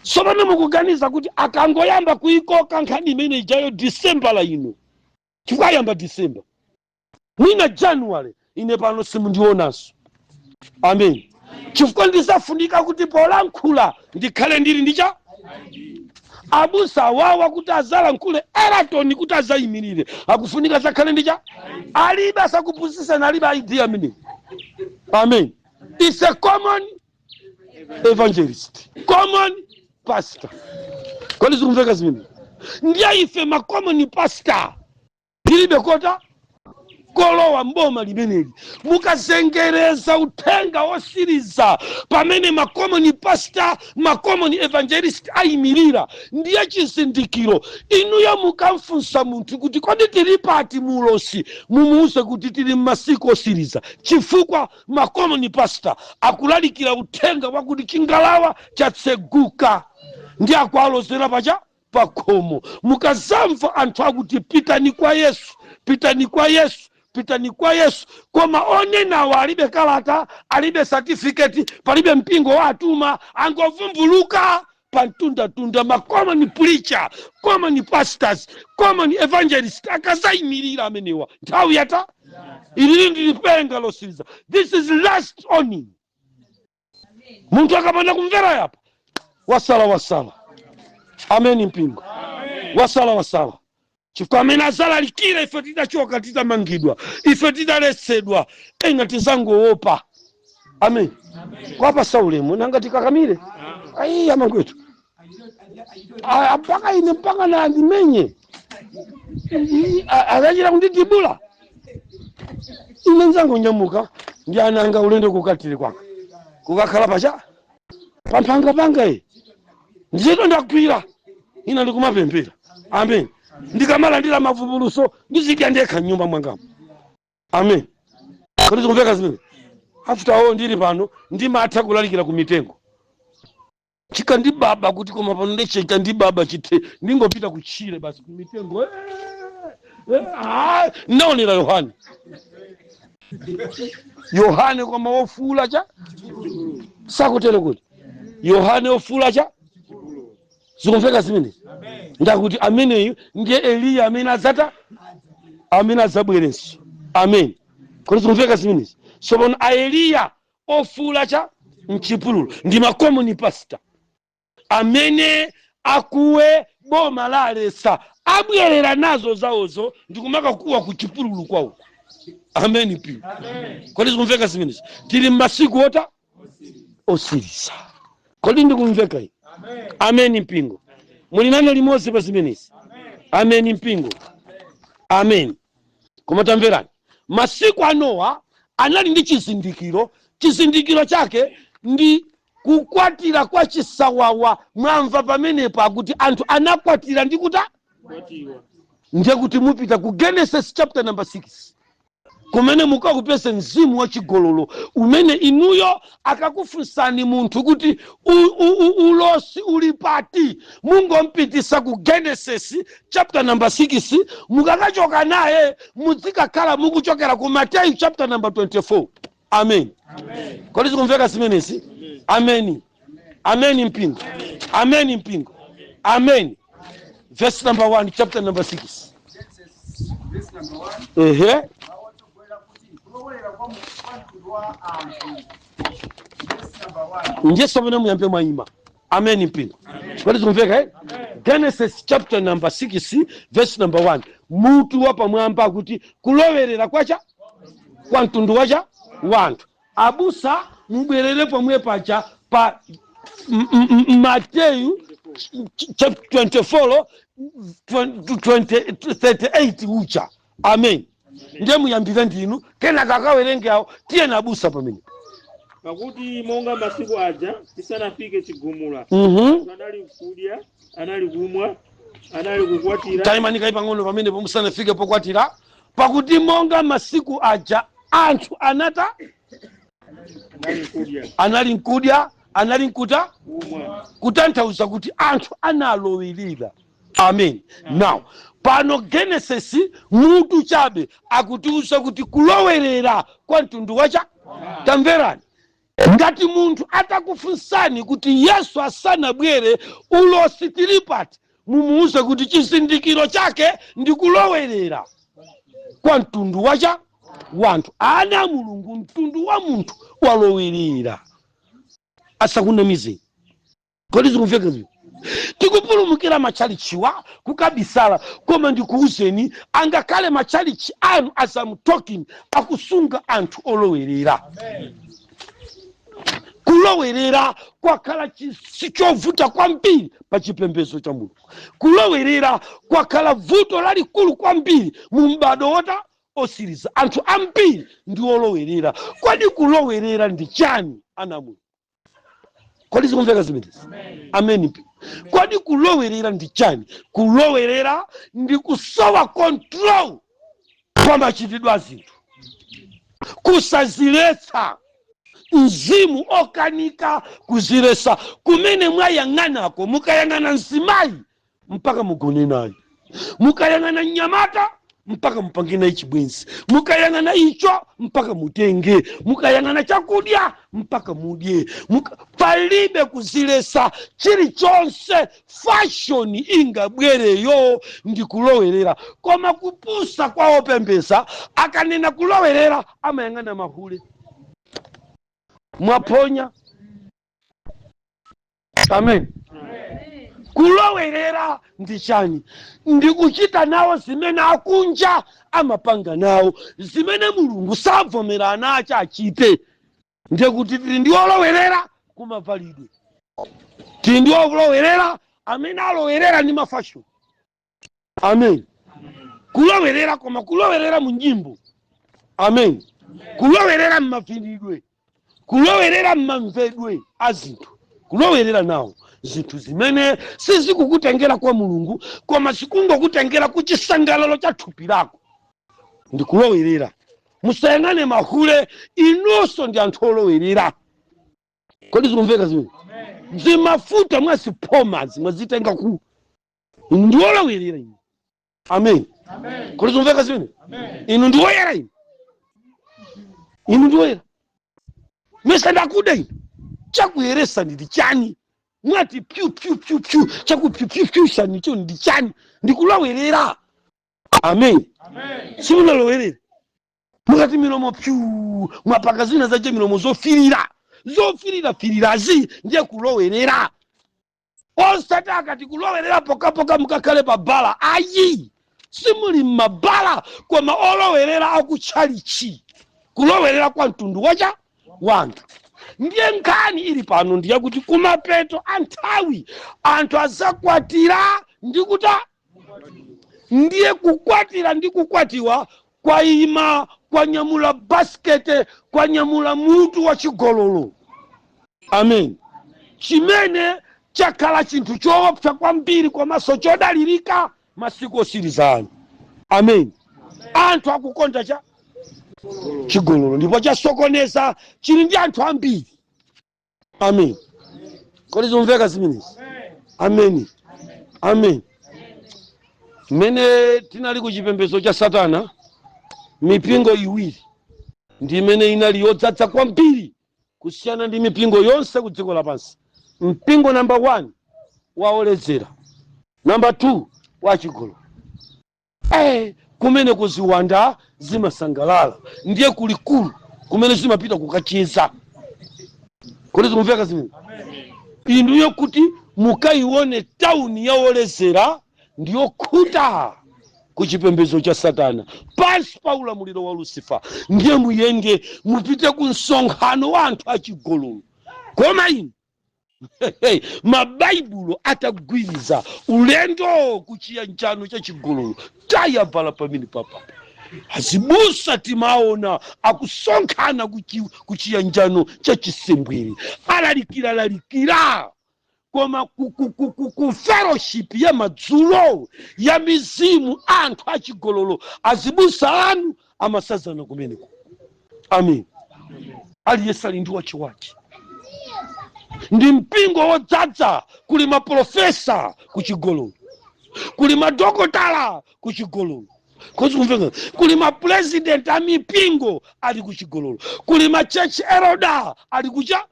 Tsopano mukuganiza kuti akangoyamba kuikoka nkhani imene ijayo Disemba la ino, chifukwa ayamba Disemba, mwina January, ine pano simundionanso. Amen. Chifukwa ndizafunika kuti polankhula ndikhale ndili ndicha abusa awawa, kuti azalankhule Eraton, kuti azayimirire, akufunika zakhale ndicha. Alibe, asakupusisana, alibe ID amene. Amen. It's a common evangelist, common pastor. Kodi zikumveka zimene? Ndiye ife ma common pastor tilibe kota kolowa mboma limeneli. Mukazengereza uthenga wosiriza pamene ma common pastor, ma common evangelist ayimirira, ndiye chizindikiro. Inuyo mukamfunsa munthu kuti kodi tili pati mulosi, mumuwuze kuti tili mmasiku osiriza, chifukwa ma common pastor akulalikira uthenga wakuti chingalawa chatseguka ndi akualozera pacha pakhomo. Mukazamva anthu akuti pitani kwa Yesu, pitani kwa Yesu, pitani kwa Yesu, koma onenawo alibe kalata, alibe certificate, palibe mpingo wa atuma, angovumbuluka pa mtundatunda. Ma common preacher, common pastors, common evangelist akazayimirira amenewa, nthawi yata. Ilili ndi lipenga losiriza. This is last warning. Munthu akapanda kumvera yapa, wasala wasala. Ameni mpingo. Wasala wasala, chifukwa amene azalalikira ife titachoka, titamangidwa, ife titaletsedwa, ena tizangoopa. Amen. Kwapa saulemu nanga tikakamire ayi amangwetu. Aya, mpaka ine mpaka na andimenye. Akachita kunditibula ine, nzangonyamuka ndi ananga, ulendo kukatire kwanga, kukakhala pacha pamphanga panga. Iyi ntchito ndagwira, ina ndikumapemphera. Amen. Ndikamalandira mavumbuluso, ndizidya ndekha mnyumba mwangamo. Amen. Kodi zikumveka zimene? After all, ndili pano, ndimatha kulalikira ku mitengo. Chikandibaba kuti koma pano ndechikandibaba chithe, ndingopita kutchire basi, ku mitengo. Ah, naonera Yohane, Yohane koma wofuula cha sakutero kuti Yohane wofuula cha. Zikumveka zimenezi? Ndakuti ameneyu ndiye Eliya amene adzata, amene adzabwerenso. Amen. Kodi zikumveka zimenezi? Tsopano a Eliya ofuula cha mchipululu ndi ma common pastor amene akuwe boma la alesa, abwerera nazo zawozo ndikumakakuwa ku chipululu kwawo. Amen pi. Kodi zikumveka zimenezi? Tili mmasiku ota osiriza. Kodi ndikumveka iyi? Amen mpingo. Muli nane limodzi pa zimenezi? Amen mpingo. Amen. Koma tamverani, masiku a Nowa anali ndi chizindikiro. Chizindikiro chake ndi kukwatira kwa chisawawa. Mwamva pamenepo akuti anthu anakwatira ndi kuta Kwatiwa. Ndiye kuti mupita ku Genesis chapter number 6, kumene mukakupeze mzimu wachigololo umene inuyo akakufunsani munthu kuti ulosi uli pati, mungompitisa ku Genesis chapter number 6. Mukakachoka naye, muzikakhala mukuchokera ku Mateyu chapter number 24. Amen. Kodi zikumveka zimenezi? Ameni. Ameni mpingo. Ameni mpingo. Amen. Verse number 1, chapter number 6. Genesis, verse number 1. Ehe. Mawu otsogolera kuti kulowera kwa mtundu wa anthu. Verse number 1. Ndiye pamene muyambe mwayima. Amen mpingo. Kodi zikumveka, eh? Genesis chapter number 6, verse number 1, mutu wa pamwamba akuti kulowerera kwacha kwa mtundu wacha wanthu. Abusa, mubwerere pomwe pacha pa Mateyu chapter 24, 20, 38 ucha. Amen. Ndiye muyambire ndinu, kenaka akawerenge awo. Tiyeni abusa pamene. Pakuti monga masiku aja tisanafike chigumula, anthu anali kudya, anali kumwa, anali kukwatira. Tayimanika pang'ono pamenepo, musanafike pokwatira. Pakuti monga masiku aja anthu anata Anali kudya. Anali nkudya, anali nkuta Kumwa. Kutanthauza kuti anthu analowelera. Amen. Now pano Genesis mutu chabe akutiuza kuti kulowerera kwa mtundu wacha. Tamverani, ngati munthu atakufunsani kuti Yesu asanabwere ulosi tili pati, mumuuze kuti chizindikiro chake ndi kulowerera kwa mtundu wacha wanthu. Ana a Mulungu, mtundu wa munthu walowerera, asakunamizeni. Kodi zikumveka zino? Tikupulumukira matchalichiwa kukabisala, koma ndikuwuzeni, angakhale matchalichi anu, as I'm talking, akusunga anthu olowerera. Kulowerera kwakhala chovuta kwambiri pa chipembedzo cha Mulungu. Kulowerera kwakhala vuto lalikulu kwambiri mu m'bado wota osiriza. Anthu ambiri ndi olowerera. Kodi kulowerera ndi chani, ana a Mulungu? Kodi zikumveka zimenezi? Amen. Kodi kulowerera ndi chani? Kulowerera ndi kusowa control kwa machitidwe a zinthu, kusaziletsa, mzimu okanika kuziletsa kumene mwayang'anako. Mukayang'ana mzimayi, mpaka mugone naye. Mukayang'ana mnyamata, mpaka mupange naye chibwenzi. Mukayang'ana icho, mpaka mutenge. Mukayang'ana chakudya, mpaka mudye. Palibe kuziletsa chilichonse. Fashion ingabwereyo ndi kulowerera. Koma kupusa kwa opembeza, akanena kulowerera amayang'ana mahule. Mwaphonya. Amen. Kulowerera ndi chani? Ndi kuchita nawo zimene akunja amapanga nawo, zimene Mulungu savomera ana ache achite. Ndiye kuti tili ndi olowerera kumavalidwe, tili ndi olowerera amene alowerera ndi ma fashion. Amen. Kulowerera, koma kulowerera mu nyimbo, amen, kulowerera mmavinidwe, kulowerera mmamvedwe a zinthu, kulowerera nawo zinthu zimene sizikukutengera kwa Mulungu, koma zikungokutengera ku chisangalalo cha thupi lako, ndi kulowerera. Musayang'ane mahule, inunso ndi anthu olowerera. Kodi zikumveka zimene zimafuta mwaziphomazi mwazitenga ku inu ndi olowerera inu? Amen. Kodi zikumveka zimene? Inu ndi woyera inu, inu ndi woyera. Mesa ndakuda inu, chakuyeresa ndi chani? Mwati pyu pyu pyu pyu, chakupyu pyu pyu shanicho ndi chani? Ndikulowerera. Amen. Simunalowerera mukati milomo pyu, mwapaka zina zache milomo zofirira zofirira firirazi, ndiye kulowerera. Osati akati kulowerera pokapoka mukakhale pa bala, ayi, simuli mmabala, koma olowerera akutchalichi, kulowerera kwa mtundu wacha wanthu. Ndiye nkhani ili pano ndiyakuti kumapeto a nthawi anthu azakwatira ndikuta, ndiye kukwatira ndi kukwatiwa kwayima, kwanyamula basikete, kwanyamula mutu wa chigololo. Amen. Chimene chakhala chinthu choopsa kwambiri komanso chodalirika masiku osiriza ano. Amen. Anthu akukonda cha chigololo ndipo chasokoneza, chili ndi anthu ambiri. Amen. Kodi zimveka zimenezi? Amen, amen. Mmene tinali ku chipembedzo cha Satana, mipingo iwiri ndi imene inali yodzadza kwambiri kusiyana ndi mipingo yonse ku dziko lapansi. Mpingo namba 1 waoledzera, namba 2 wachigololo. Kumene kuziwanda zimasangalala, ndiye kulikulu kumene zimapita kukacheza. Kodi zikumveka zimene? Inuyo kuti mukayione tauni yaolezera ndiyokhuta ku chipembedzo cha Satana pansi pa ulamuliro wa Lucifer, ndiye muyende mupite ku msonkhano wa anthu achigololo. Koma inu mabaibulo atagwiriza ulendo ku chiyanjano cha chigololo, tayavala pamene papapa, azibusa timaona akusonkhana ku chiyanjano cha chisembwere, alalikira lalikira, koma ku fellowship ya madzulo ya mizimu, anthu achigololo, azibusa anu amasazana kumeneko. Amen. Aliyense ali ndi wachiwachi, ndi mpingo wodzadza. Kuli maprofesa kuchigololo, kuli madokotala kuchigololo. Kodi kumveka? Kuli mapresident a mipingo ali kuchigololo, kuli ma church elder ali kucha,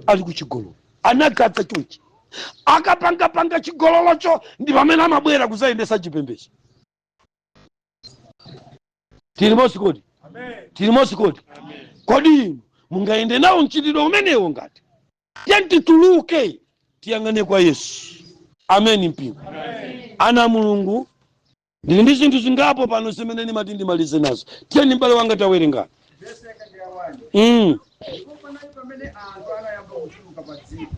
ali kuchigololo. Anadzadza chonchi, akapangapanga chigololocho ndi pamene amabwera kuzayendesa chipembedzo. Tili mosi? Kodi tili mosi? Kodi inu mungayende nawo mchitidwe umenewo? Ngati tiye tituluke, tiyang'ane kwa Yesu. Ameni. Mpingo, ana a Mulungu, ndili ndi zinthu zingapo pano zimene ndimati ndimalize nazo. Tiyeni, m'bale wanga, tawerengani. Vesi yake ndi ya 1. Ndipo panali pamene anthu anayamba kuchuluka pa dziko,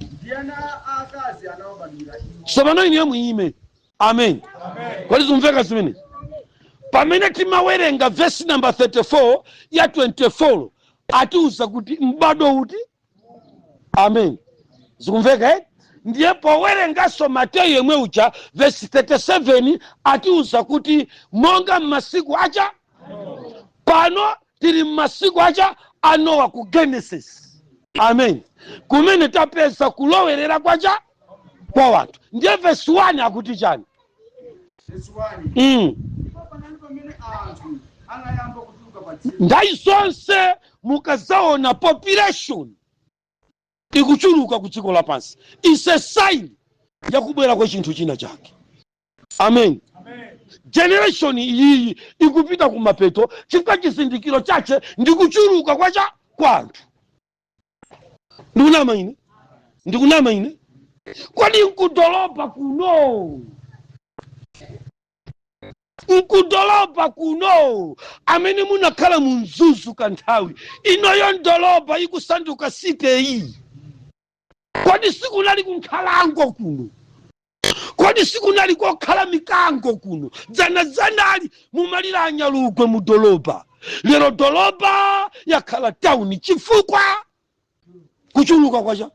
ndi ana aakazi anawabadwira iwo. Tsopano ine muyime. Amen. Kodi zimveka zimene? Pamene timawerenga vesi namba 34 ya 24, atiuza kuti m'bado uti? Amen. Zikumveka, eh? Ndiye powerenganso Mateyu yemwe uja, vesi 37, atiuza kuti monga m'masiku acha. Pano tili m'masiku acha a Nowa ku Genesis. Amen. Kumene tapeza kulowerera kwacha kwa wanthu. Ndiye vesi 1 akuti chani? Vesi 1. Ndipo panali pamene anthu anayamba kuchuluka pa dziko. Nthawi zonse mukazaona population ikuchuluka ku dziko lapansi, is a sign yakubwera kwa chinthu china chake. Amen. Generation iyi ikupita kumapeto, chifukwa chizindikiro chache ndi kuchuluka kwacha kwa anthu. Ndikunama ine? Ndikunama ine? Kodi nkudolopa kuno, nkudolopa kuno, amene munakhala mu Mzuzu kanthawi inoyo, ndolopa ikusanduka city iyi, kodi sikunali kunkhalango kuno? Kodi Kodi sikunali kokhala mikango kuno? Dzanadzanali mumalira anyalugwe mu doloba. Lero doloba yakhala tawuni chifukwa kuchuluka kwacha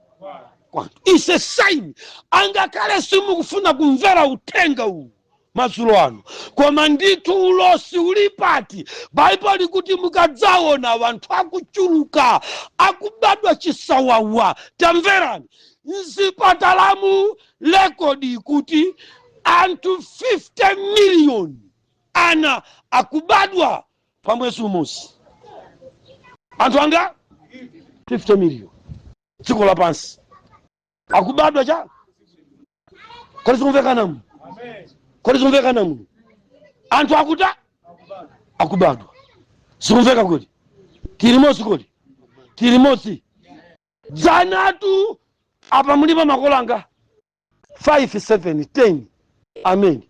kwanthu. It's a sign. Angakhale simukufuna kumvera uthenga uwu madzulo ano, koma ndithu ulosi uli pati? Baibulo likuti mukadzaona anthu akuchuluka, akubadwa chisawawa. Tamverani, mzipatalamu record ikuti anthu 50 miliyoni ana akubadwa pa mwezi umodzi. Anthu anga 50 miliyoni dziko lapansi akubadwa cha. Kodi zikumvekana muno? Kodi zikumvekana muno? Anthu akuta akubadwa. Zikumveka? Kodi tili limodzi? Kodi tili limodzi? Dzanatu apa mulipo makolo anga 5, 7, 10. Amen.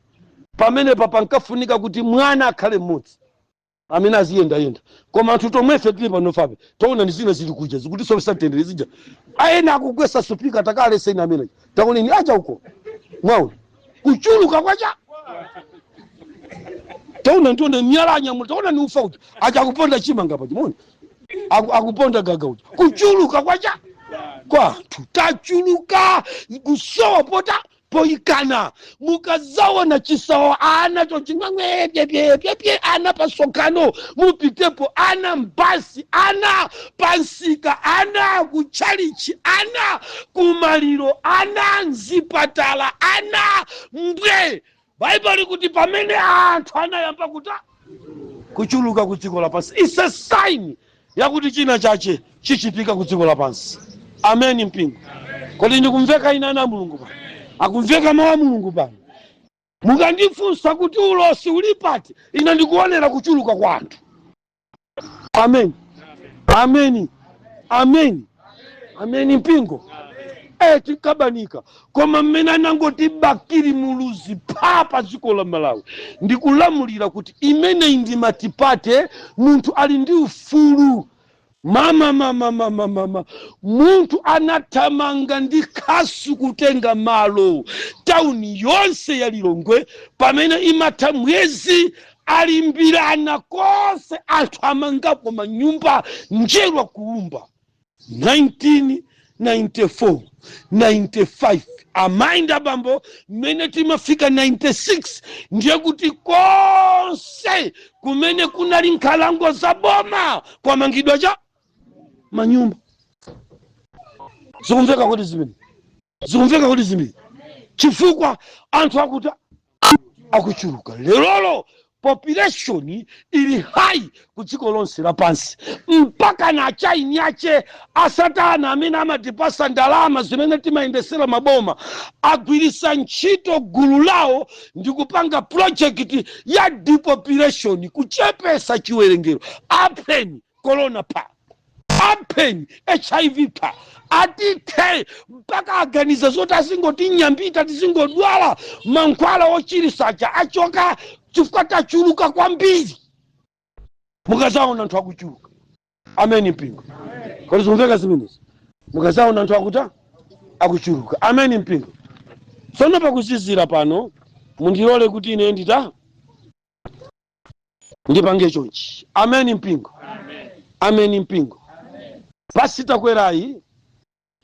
Pamenepa pankafunika kuti mwana akhale mmodzi amene aziyendayenda, koma anthu tomwefe tili panofabe, taona ni zina zili kuja zikuti sopesa mtendere zija. Aena akugwesa supika takaleseni amene, taoneni aja uko, mwaona kuchuluka kwacha. Taona, ndione miyala anyamula, taona ni ufa uja aja akuponda chimanga paja, mona akuponda gaga uja. Kuchuluka kwacha kwanthu, tachuluka kusowa pota poyikana. Mukazaona chisawa, ana chochimwemwe pyepyepyepye, ana pasonkhano mupitepo, ana mbasi, ana pansika, ana kutchalichi, ana kumaliro, ana mzipatala, ana mbwe. Baibulo likuti pamene anthu anayamba kuta kuchuluka ku dziko lapansi, it's a sign yakuti china chache chichitika ku dziko lapansi. Ameni mpingo. Kodi ndikumveka ina ana Mulungu pano? Akumveka mawu a Mulungu pano? Mukandifunsa kuti ulosi uli pati, ine ndikuonera kuchuluka kwa anthu. Amen, ameni, ameni, ameni mpingo. Tikabanika, koma mmene anangoti Bakili Muluzi pha pa dziko la Malawi ndikulamulira kuti imeneyi ndi multiparty, munthu ali ndi ufulu. Mama, mama, mama, mama, munthu anathamanga ndi khasu kutenga malo tauni yonse ya Lilongwe pamene imatha mwezi alimbirana konse, anthu amangapo manyumba njerwa kuumba. 1994, 95, amayi ndi abambo, mmene timafika 96 ndiye kuti konse kumene kunali nkhalango za boma kwamangidwa cha manyumba. Zikumveka kuti zimene? Zikumveka kuti zimene? Chifukwa anthu akuti akuchuluka. Lerolo population ili high ku dziko lonse lapansi, mpaka na achaini ache asatana amene amatipasa ndalama zimene timayendesera maboma agwirisa ntchito gulu lawo ndi kupanga project ya depopulation, kuchepesa chiwerengero. Apheni corona pa, apheni HIV pa, atithe mpaka aganiza zoti azingoti nyambita, tizingodwala, mankhwala ochirisacha achoka chifukwa tachuluka kwambiri. Mukazaona anthu akuchuluka. Ameni mpingo. Kodi zikumveka zimenezi? Mukazaona anthu akuta akuchuluka. Ameni mpingo. Tsono pakuzizira pano, mundilole kuti ine ndita ndipange chonchi. Ameni mpingo. Ameni mpingo. Basi takwerayi,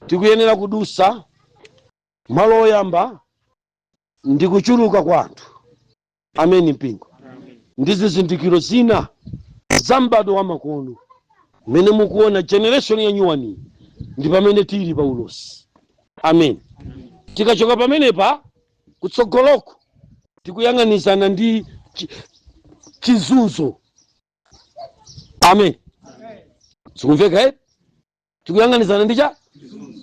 tikuyenera kudusa malo oyamba ndi kuchuluka kwa anthu. Ameni mpingo. Ndi zizindikiro zina za m'bado wa makono mmene mukuona generation ya new one, ndi pamene tili pa ulosi. Amen. Tikachoka pamenepa, kutsogoloko tikuyang'anizana ndi chizunzo. Amen. Zikumveka, eh? Tikuyang'anizana ndi cha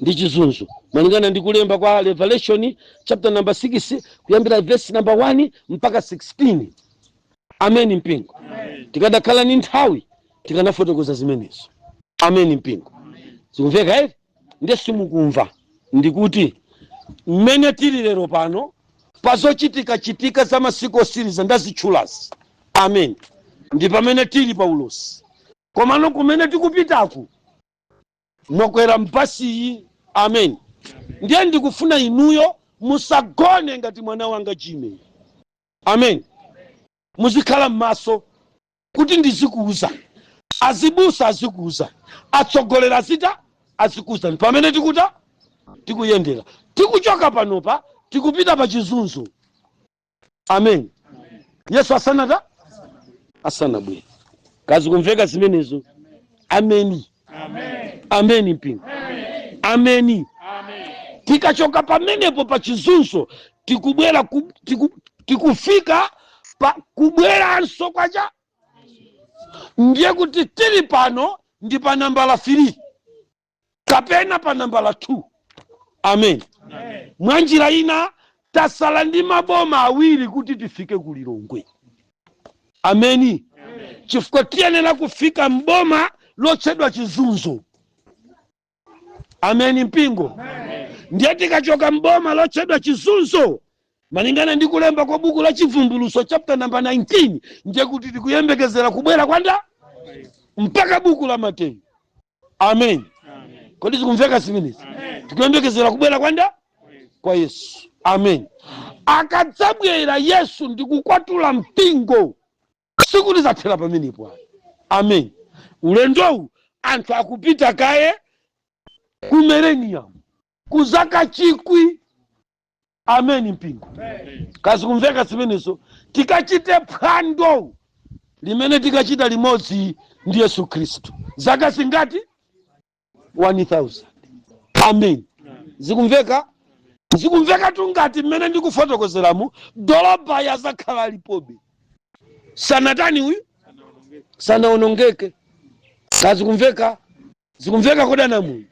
ndi chizunzo malingana ndi kulemba kwa Revelation chapter number 6 kuyambira verse number 1 mpaka 16. Amen mpingo. Tikadakhala ni nthawi tikanafotokoza zimenezo. Amen mpingo. Zikumveka, eh? Ndiye simukumva ndikuti mmene tili lero pano pazochitika chitika za masiku osiriza ndazitchulazi. Amen. Ndi pamene tili pa ulosi, komano kumene tikupitaku mwakwera mbasiyi. Amen. Ndiye ndikufuna inuyo mukhale okonzeka. Musagone ngati mwana wanga Jimmy. Amen. Muzikhala m'maso kuti ndizikuuza, azibusa azikuuza, atsogoleri azita azikuuzani pamene tikuta tikuyendera, tikuchoka panopa, tikupita pa chizunzo. Amen. Yesu asanata asanabwere. Kazi kumveka zimenezo? Ameni. Ameni mpingo. Ameni. Tikachoka pamenepo pa chizunzo, tikubwera tikufika pa kubweranso kwacha. Ndiye kuti tili pano ndi pa nambala 3 kapena pa nambala 2. Amen. Mwanjira ina tasala ndi maboma awiri kuti tifike ku Lilongwe. Ameni. Chifukwa tiyenera kufika mboma lotchedwa Chizunzo. Ameni mpingo. Ndiye tikachoka mboma lotchedwa Chizunzo, malingana ndi kulemba kwa buku la Chivumbuluso chapter number 19, ndiye kuti tikuyembekezera kubwera kwanda mpaka buku la Mateyu. Amen. Kodi zikumveka zimenezi? Tikuyembekezera kubwera kwanda kwa Yesu. Amen. Akadzabwera Yesu ndikukwatula mpingo, sikuti zathera pamenepo ayi. Amen. Ulendowu anthu akupita kaye ku millennium, ku zaka 1000. Amen mpingo. Kazi kumveka zimenezo? Tikachite phwando limene tikachita limodzi ndi Yesu Khristu zaka zingati? 1000. Amen. Zikumveka? Zikumveka tungati mmene ndikufotokozeramu, doloba yazakhala alipobe, sanatani uyu, sanaonongeke. Kazi kumveka? Zikumveka? Kodana muyu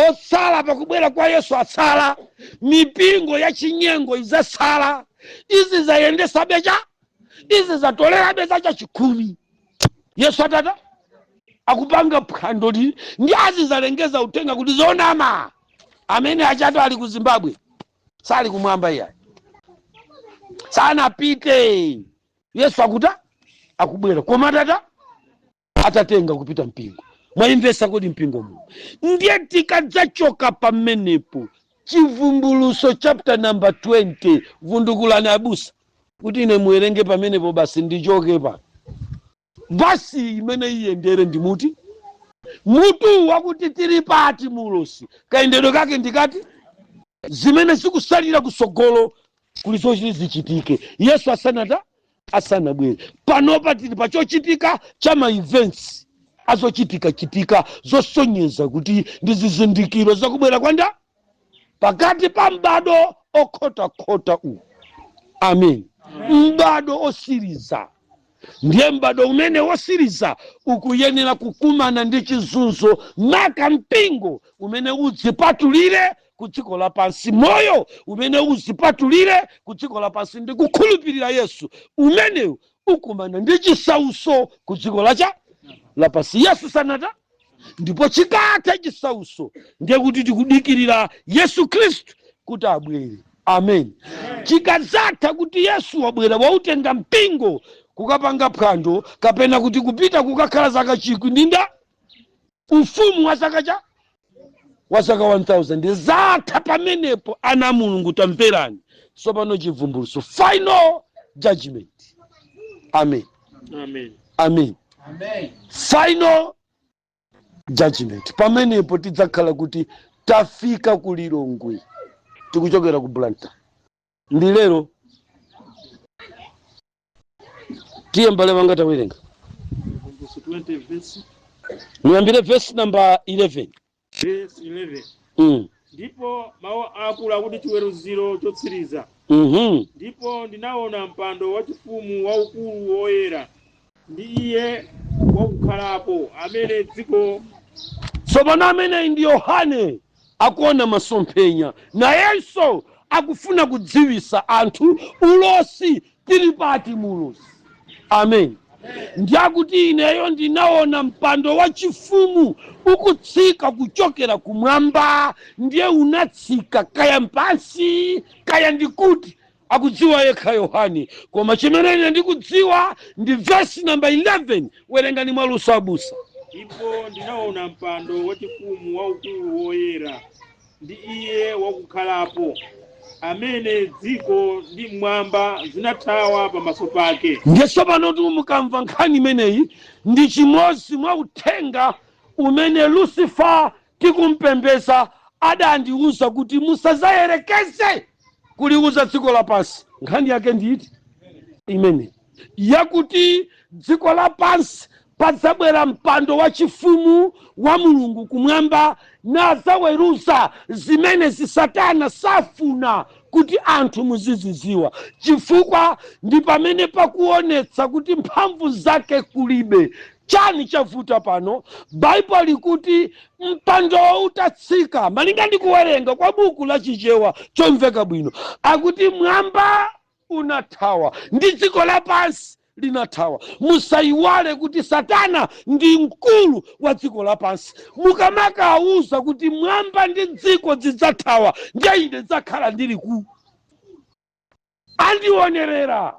otsala pakubwera kwa Yesu atsala, mipingo ya chinyengo izatsala, izi zayendesabe cha izi zatolerabe za chachikhumi. Yesu atata akupanga phwando li ndi azizalengeza uthenga kuti zonama. Amene achato ali ku Zimbabwe, sali kumwamba iyayi, sanapite. Yesu akuta akubwera, koma tata atatenga kupita mpingo. Mwayimvesa kodi mpingo muno? Ndiye tikadzachoka pamenepo, Chivumbuluso chapter number 20, vundukulani abusa kuti ine muwerenge pamenepo basi, ndichoke pano. Basi imene iyendere ndi muti mutu wakuti tili pati mulosi, kayendedwe kake ndikati zimene zikusalira kusogolo kuli zochiti zichitike Yesu asanata asanabwere. Panopa tili pa chochitika cha ma events azochitika chitika zosonyeza kuti ndi zizindikiro zakubwera kwanda pakati pa m'bado okhotakhota uwu. Amen. M'bado osiriza, ndiye m'bado umene wosiriza ukuyenera kukumana ndi chizunzo, maka mpingo umene udzipatulire ku dziko lapansi, moyo umene uzipatulire ku dziko lapansi ndi kukhulupirira Yesu, umenewu ukumana ndi chisauso ku dziko lacha lapansi Yesu sanata. Ndipo chikatha chisauso, ndiye kuti tikudikirira Yesu Khristu kuti abwere. Amen. Chikadzatha kuti Yesu wabwera, wautenga mpingo kukapanga phwando kapena kuti kupita kukakhala zaka 1000 ndinda ufumu wa zaka cha wa zaka 1000, zatha pamenepo. Ana a Mulungu, tamverani tsopano Chivumbuluso, final judgment. Amen. Amen. Amen. Amen. Final judgment, pamenepo tidzakhala kuti tafika ku Lilongwe tikuchokera ku Blantyre. Ndi lero. Tiye mbale wanga, tawerenga. Chivumbulutso 20 verse Muyambire verse number 11. Verse 11. Ndipo mawu akulu akuti chiweruziro chotsiriza. Ndipo ndinaona mpando wachifumu waukulu woyera, ndi iye wakukhalapo, amene dziko Tsopano ameneyi ndi Yohane akuona masomphenya, nayenso akufuna kudziwisa anthu ulosi, tili pati mulosi. Amen. Ndiakuti ineyo ndinaona mpando wachifumu ukutsika kuchokera kumwamba. Ndiye unatsika kaya mpansi kaya ndikuti, akudziwa yekha Yohane. Koma chimene ine ndikudziwa ndi vesi namba 11. Werengani mwaluso abusa. Ndipo ndinaona mpando wachifumu waukulu woyera, ndi iye wakukhalapo. Amene dziko ndi mmwamba zinathawa pamaso pake. Ndiye tsopano tu mukamva nkhani imeneyi, ndi chimodzi mwa uthenga umene Lucifer tikumpembeza adandiuza kuti musazayerekeze kuliuza dziko lapansi. Nkhani yake ndiyiti? Imene yakuti dziko lapansi padzabwera mpando wachifumu wa Mulungu kumwamba nadzaweruza zimene Satana safuna kuti anthu muziziziwa, chifukwa ndi pamene pakuonetsa kuti mphamvu zake kulibe. Chani chavuta pano? Baibulo likuti mpandowo utatsika, malinga ndi kuwerenga kwa buku la Chichewa chomveka bwino, akuti mwamba unathawa ndi dziko lapansi linathawa. Musayiwale kuti Satana ndi mkulu wa dziko lapansi. Mukamakawuza kuti mwamba ndi dziko zidzathawa, ndiye ine dzakhala ndili ku andionerera,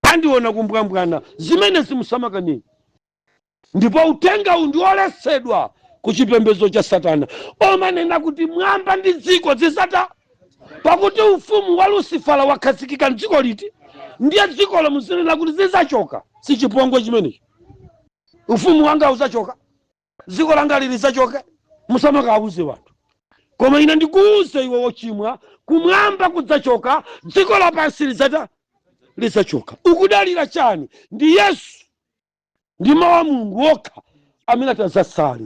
andiona kumbwambwana. Zimene zimusamakaneni, ndipo uthenga uwu ndi oletsedwa ku chipembedzo cha Satana, omanena kuti mwamba ndi dziko zidzatha, pakuti ufumu wa Lusifala wakhazikika mdziko liti? Ndiye dzikolo muzinena kuti zidzachoka. Si chipongwe chimenechi? Ufumu wanga udzachoka, dziko langa lili lidzachoke. Musamakawuze wanthu. Koma ine ndikuuze iwe wochimwa, kumwamba kudzachoka, dziko lapansi lidzata lidzachoka. Ukudalira chani? Ndi Yesu ndi mawu a Mulungu okha amene atadzatsale.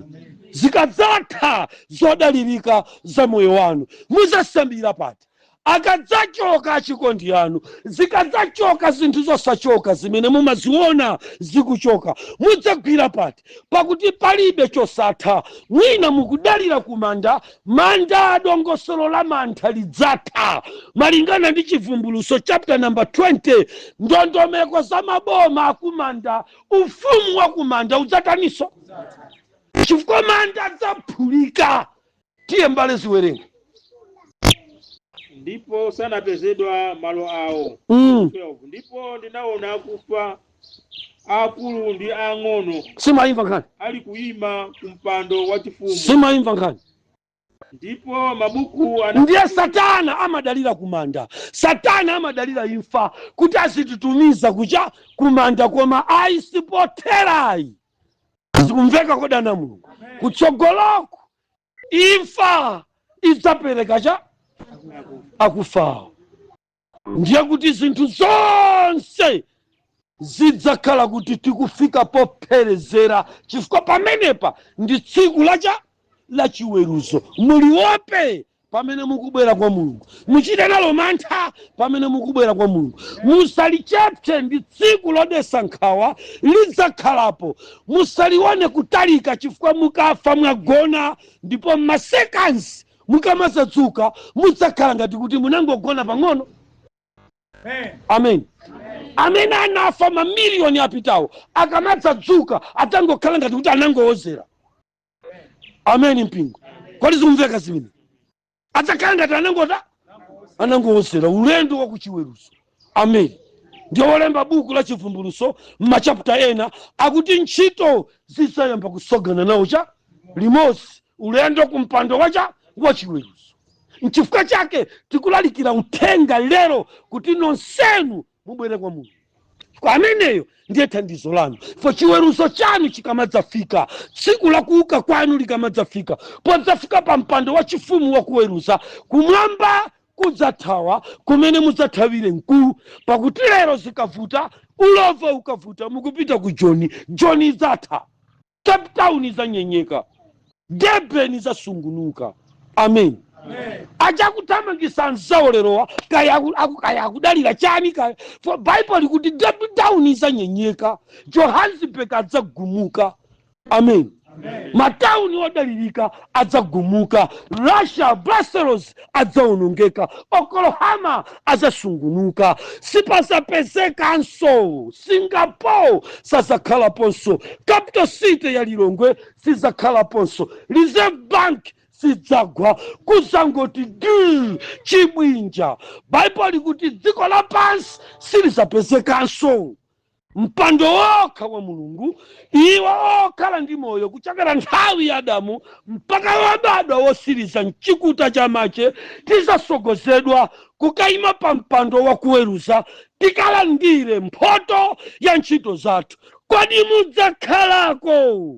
Zikadzatha zodalirika za moyo wanu, mudzasambira pati akadzachoka achikondi anu? Zikadzachoka zinthu zosachoka zimene mumaziona zikuchoka, mudzagwira pati? Pakuti palibe chosatha. Mwina mukudalira kumanda. Manda, dongosolo la mantha lidzatha malingana ndi Chivumbuluso chapter number 20. Ndondomeko za maboma akumanda, ufumu wa kumanda udzataniso? Chifukwa manda adzaphulika. Tiye mbale, ziwerenge. Ndipo sanapezedwa malo awo. 12 Ndipo ndinaona akufa, akulu ndi ang'ono, Simayimva nkhani? ali kuyima ku mpando wachifumu. Simayimva nkhani? Ndipo mabuku Ndiye Satana amadalira kumanda, Satana amadalira imfa kuti azititumiza kucha kumanda, koma ayi, sipotherayi. Zikumveka kodana Mulungu? Kutsogoloko imfa idzapereka cha akufawo. Ndiye kuti zinthu zonse zidzakhala kuti tikufika popherezera, chifukwa pamenepa ndi tsiku lacha lachiweruzo. Muliwope pamene mukubwera kwa Mulungu, muchite nalo mantha pamene mukubwera kwa Mulungu, musalichepse. Ndi tsiku lodetsa nkhawa, lidzakhalapo. Musalione kutalika, chifukwa mukafa mwagona, ndipo ma seconds mukamazadzuka mudzakhala ngati kuti munangogona pang'ono. Amen. Amene anafa mamiliyoni apitawo akamadzadzuka adzangokhala ngati kuti anangowozera. Amen. Mpingo, kodi zikumveka zimene? Adzakhala ngati anangota anangowozera ulendo wa kuchiweruzo. Amen. Ndiye wolemba buku la Chivumbuluso m'ma chapter ena akuti ntchito zidzayamba kusogana nawo cha limodzi ulendo ku mpando wacha wachiweruzo. Nchifukwa chake tikulalikira uthenga lero kuti nonsenu mubwere kwa Mulungu, kwa ameneyo ndiye thandizo lanu. Fo chiweruzo chanu chikamadzafika, tsiku la kuuka kwanu likamadzafika, podzafika pa mpando wa chifumu wakuweruza, kumwamba kudzathawa, kumene mudzathawire mkulu. Pakuti lero zikavuta, ulova ukavuta, mukupita ku Joni. Joni idzatha, Cape Town idzanyenyeka, Durban idzasungunuka. Amen. Achakuthamangisa anzawo lerowa, kaya kaya akudalira chani, kaya for Bible likuti Cape Town idzanyenyeka, Johannesburg adzagumuka. Amen. Matauni odalirika adzagumuka, Russia, Brussels adzawonongeka, Oklahoma adzasungunuka, sipazapezekanso. Singapore sazakhalaponso, capital city ya Lilongwe sizakhalaponso, Reserve Bank sidzagwa, kuzangoti du chibwinja. Baibulo likuti dziko lapansi silizapezekanso. Mpando wokha wa Mulungu, iwo okhala ndi moyo kuchokera nthawi ya Adamu mpaka wabadwa wosiriza mchikuta cha mache, tizasogozedwa kukayima pa mpando wakuweruza, tikalandire mphoto ya ntchito zathu. Kodi mudzakhalako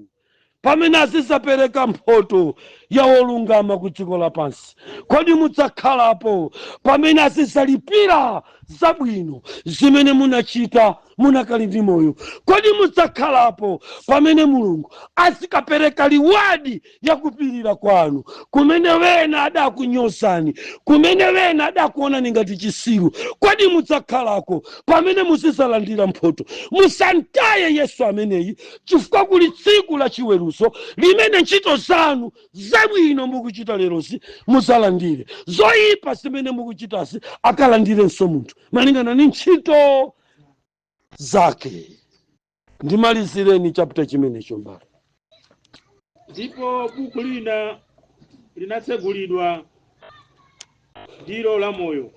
pamene azizapereka mphoto ya wolungama ku dziko lapansi? Kodi mudzakhalapo pamene azizalipira zabwino zimene munachita munakali ndi moyo? Kodi mudzakhalapo pamene Mulungu azikapereka reward yakupirira kwanu, kumene wena adakunyozani, kumene wena adakuonani ngati chisiru? Kodi mudzakhalako pamene muzizalandira mphoto? Musantaye Yesu ameneyi, chifukwa kuli tsiku la chiweruzo limene ntchito zanu zabwino mukuchita lerozi muzalandire, zoyipa zimene mukuchitazi akalandirenso munthu malingana ndi ntchito zake. Ndimalizireni chapter chimenecho, mbale. Ndipo buku lina linatsegulidwa, ndilo la moyo,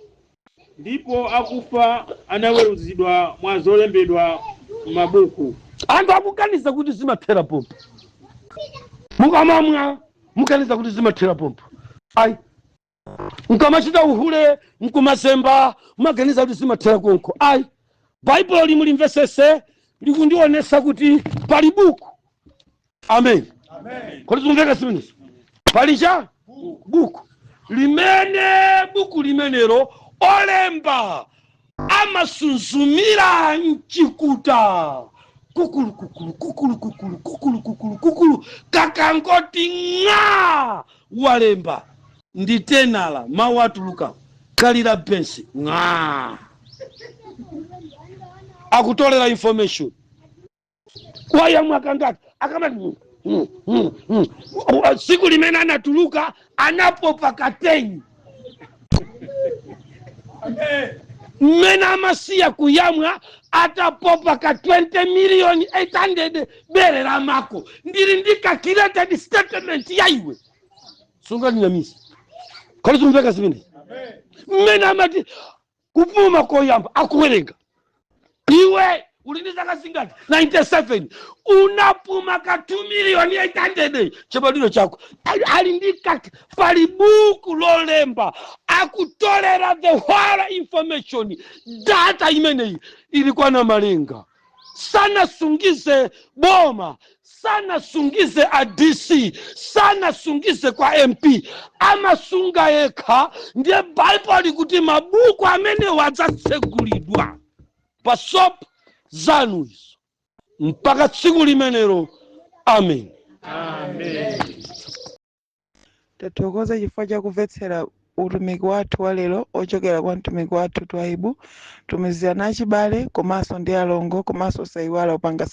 ndipo akufa anaweruzidwa mwa zolembedwa m'mabuku. Anthu akuganiza kuti zimathera pompo. Mukamamwa muganiza kuti zimathera pompo? Ayi. Mkamachita uhule, mkumazemba, mumaganiza kuti zimathera konko? Ayi. Baibulo limulimvesese, likundionesa kuti pali buku. Amen. Kodi zikumveka zimenezo? Pali cha buku limene, buku limenelo olemba amasunzumira mchikuta, kukulu kukulu kukulu kukulu kukulu kukulu kukulu, kakangoti ng'a, walemba ndi tenala, mawu atuluka, kalira bensi ng'a, akutolera information. Wayamwa kangati? Akamati Tsiku limene anatuluka anapopa kateni. Mmene amasiya kuyamwa atapopa ka 20 million 800. Bere la mako, ndili ndi calculated statement ya iwe, sunganinamisa. Kodi zikumveka zimenezi? Mmene amati kupuma koyamba akuwerenga, iwe uli ndi zaka zingati? 97, unapuma ka 2 million 800 chibadwiro chako. Ali ndi pali buku lolemba, akutolera the whole information. Data imeneyi ili kwana malenga. Sanasungize boma, sanasungize a DC, sanasungize kwa MP, amasunga yekha. Ndiye Baibulo likuti mabuku amenewo adzatsegulidwa pa sop zanu izo. Mpaka tsiku limenelo, amen. Amen. Tathokoza chifukwa chakumvetsera utumiki wathu wa lero ochokera kwa mtumiki wathu Twaibu. Tumizirana achibale komanso ndi alongo, komanso sayiwala upanga.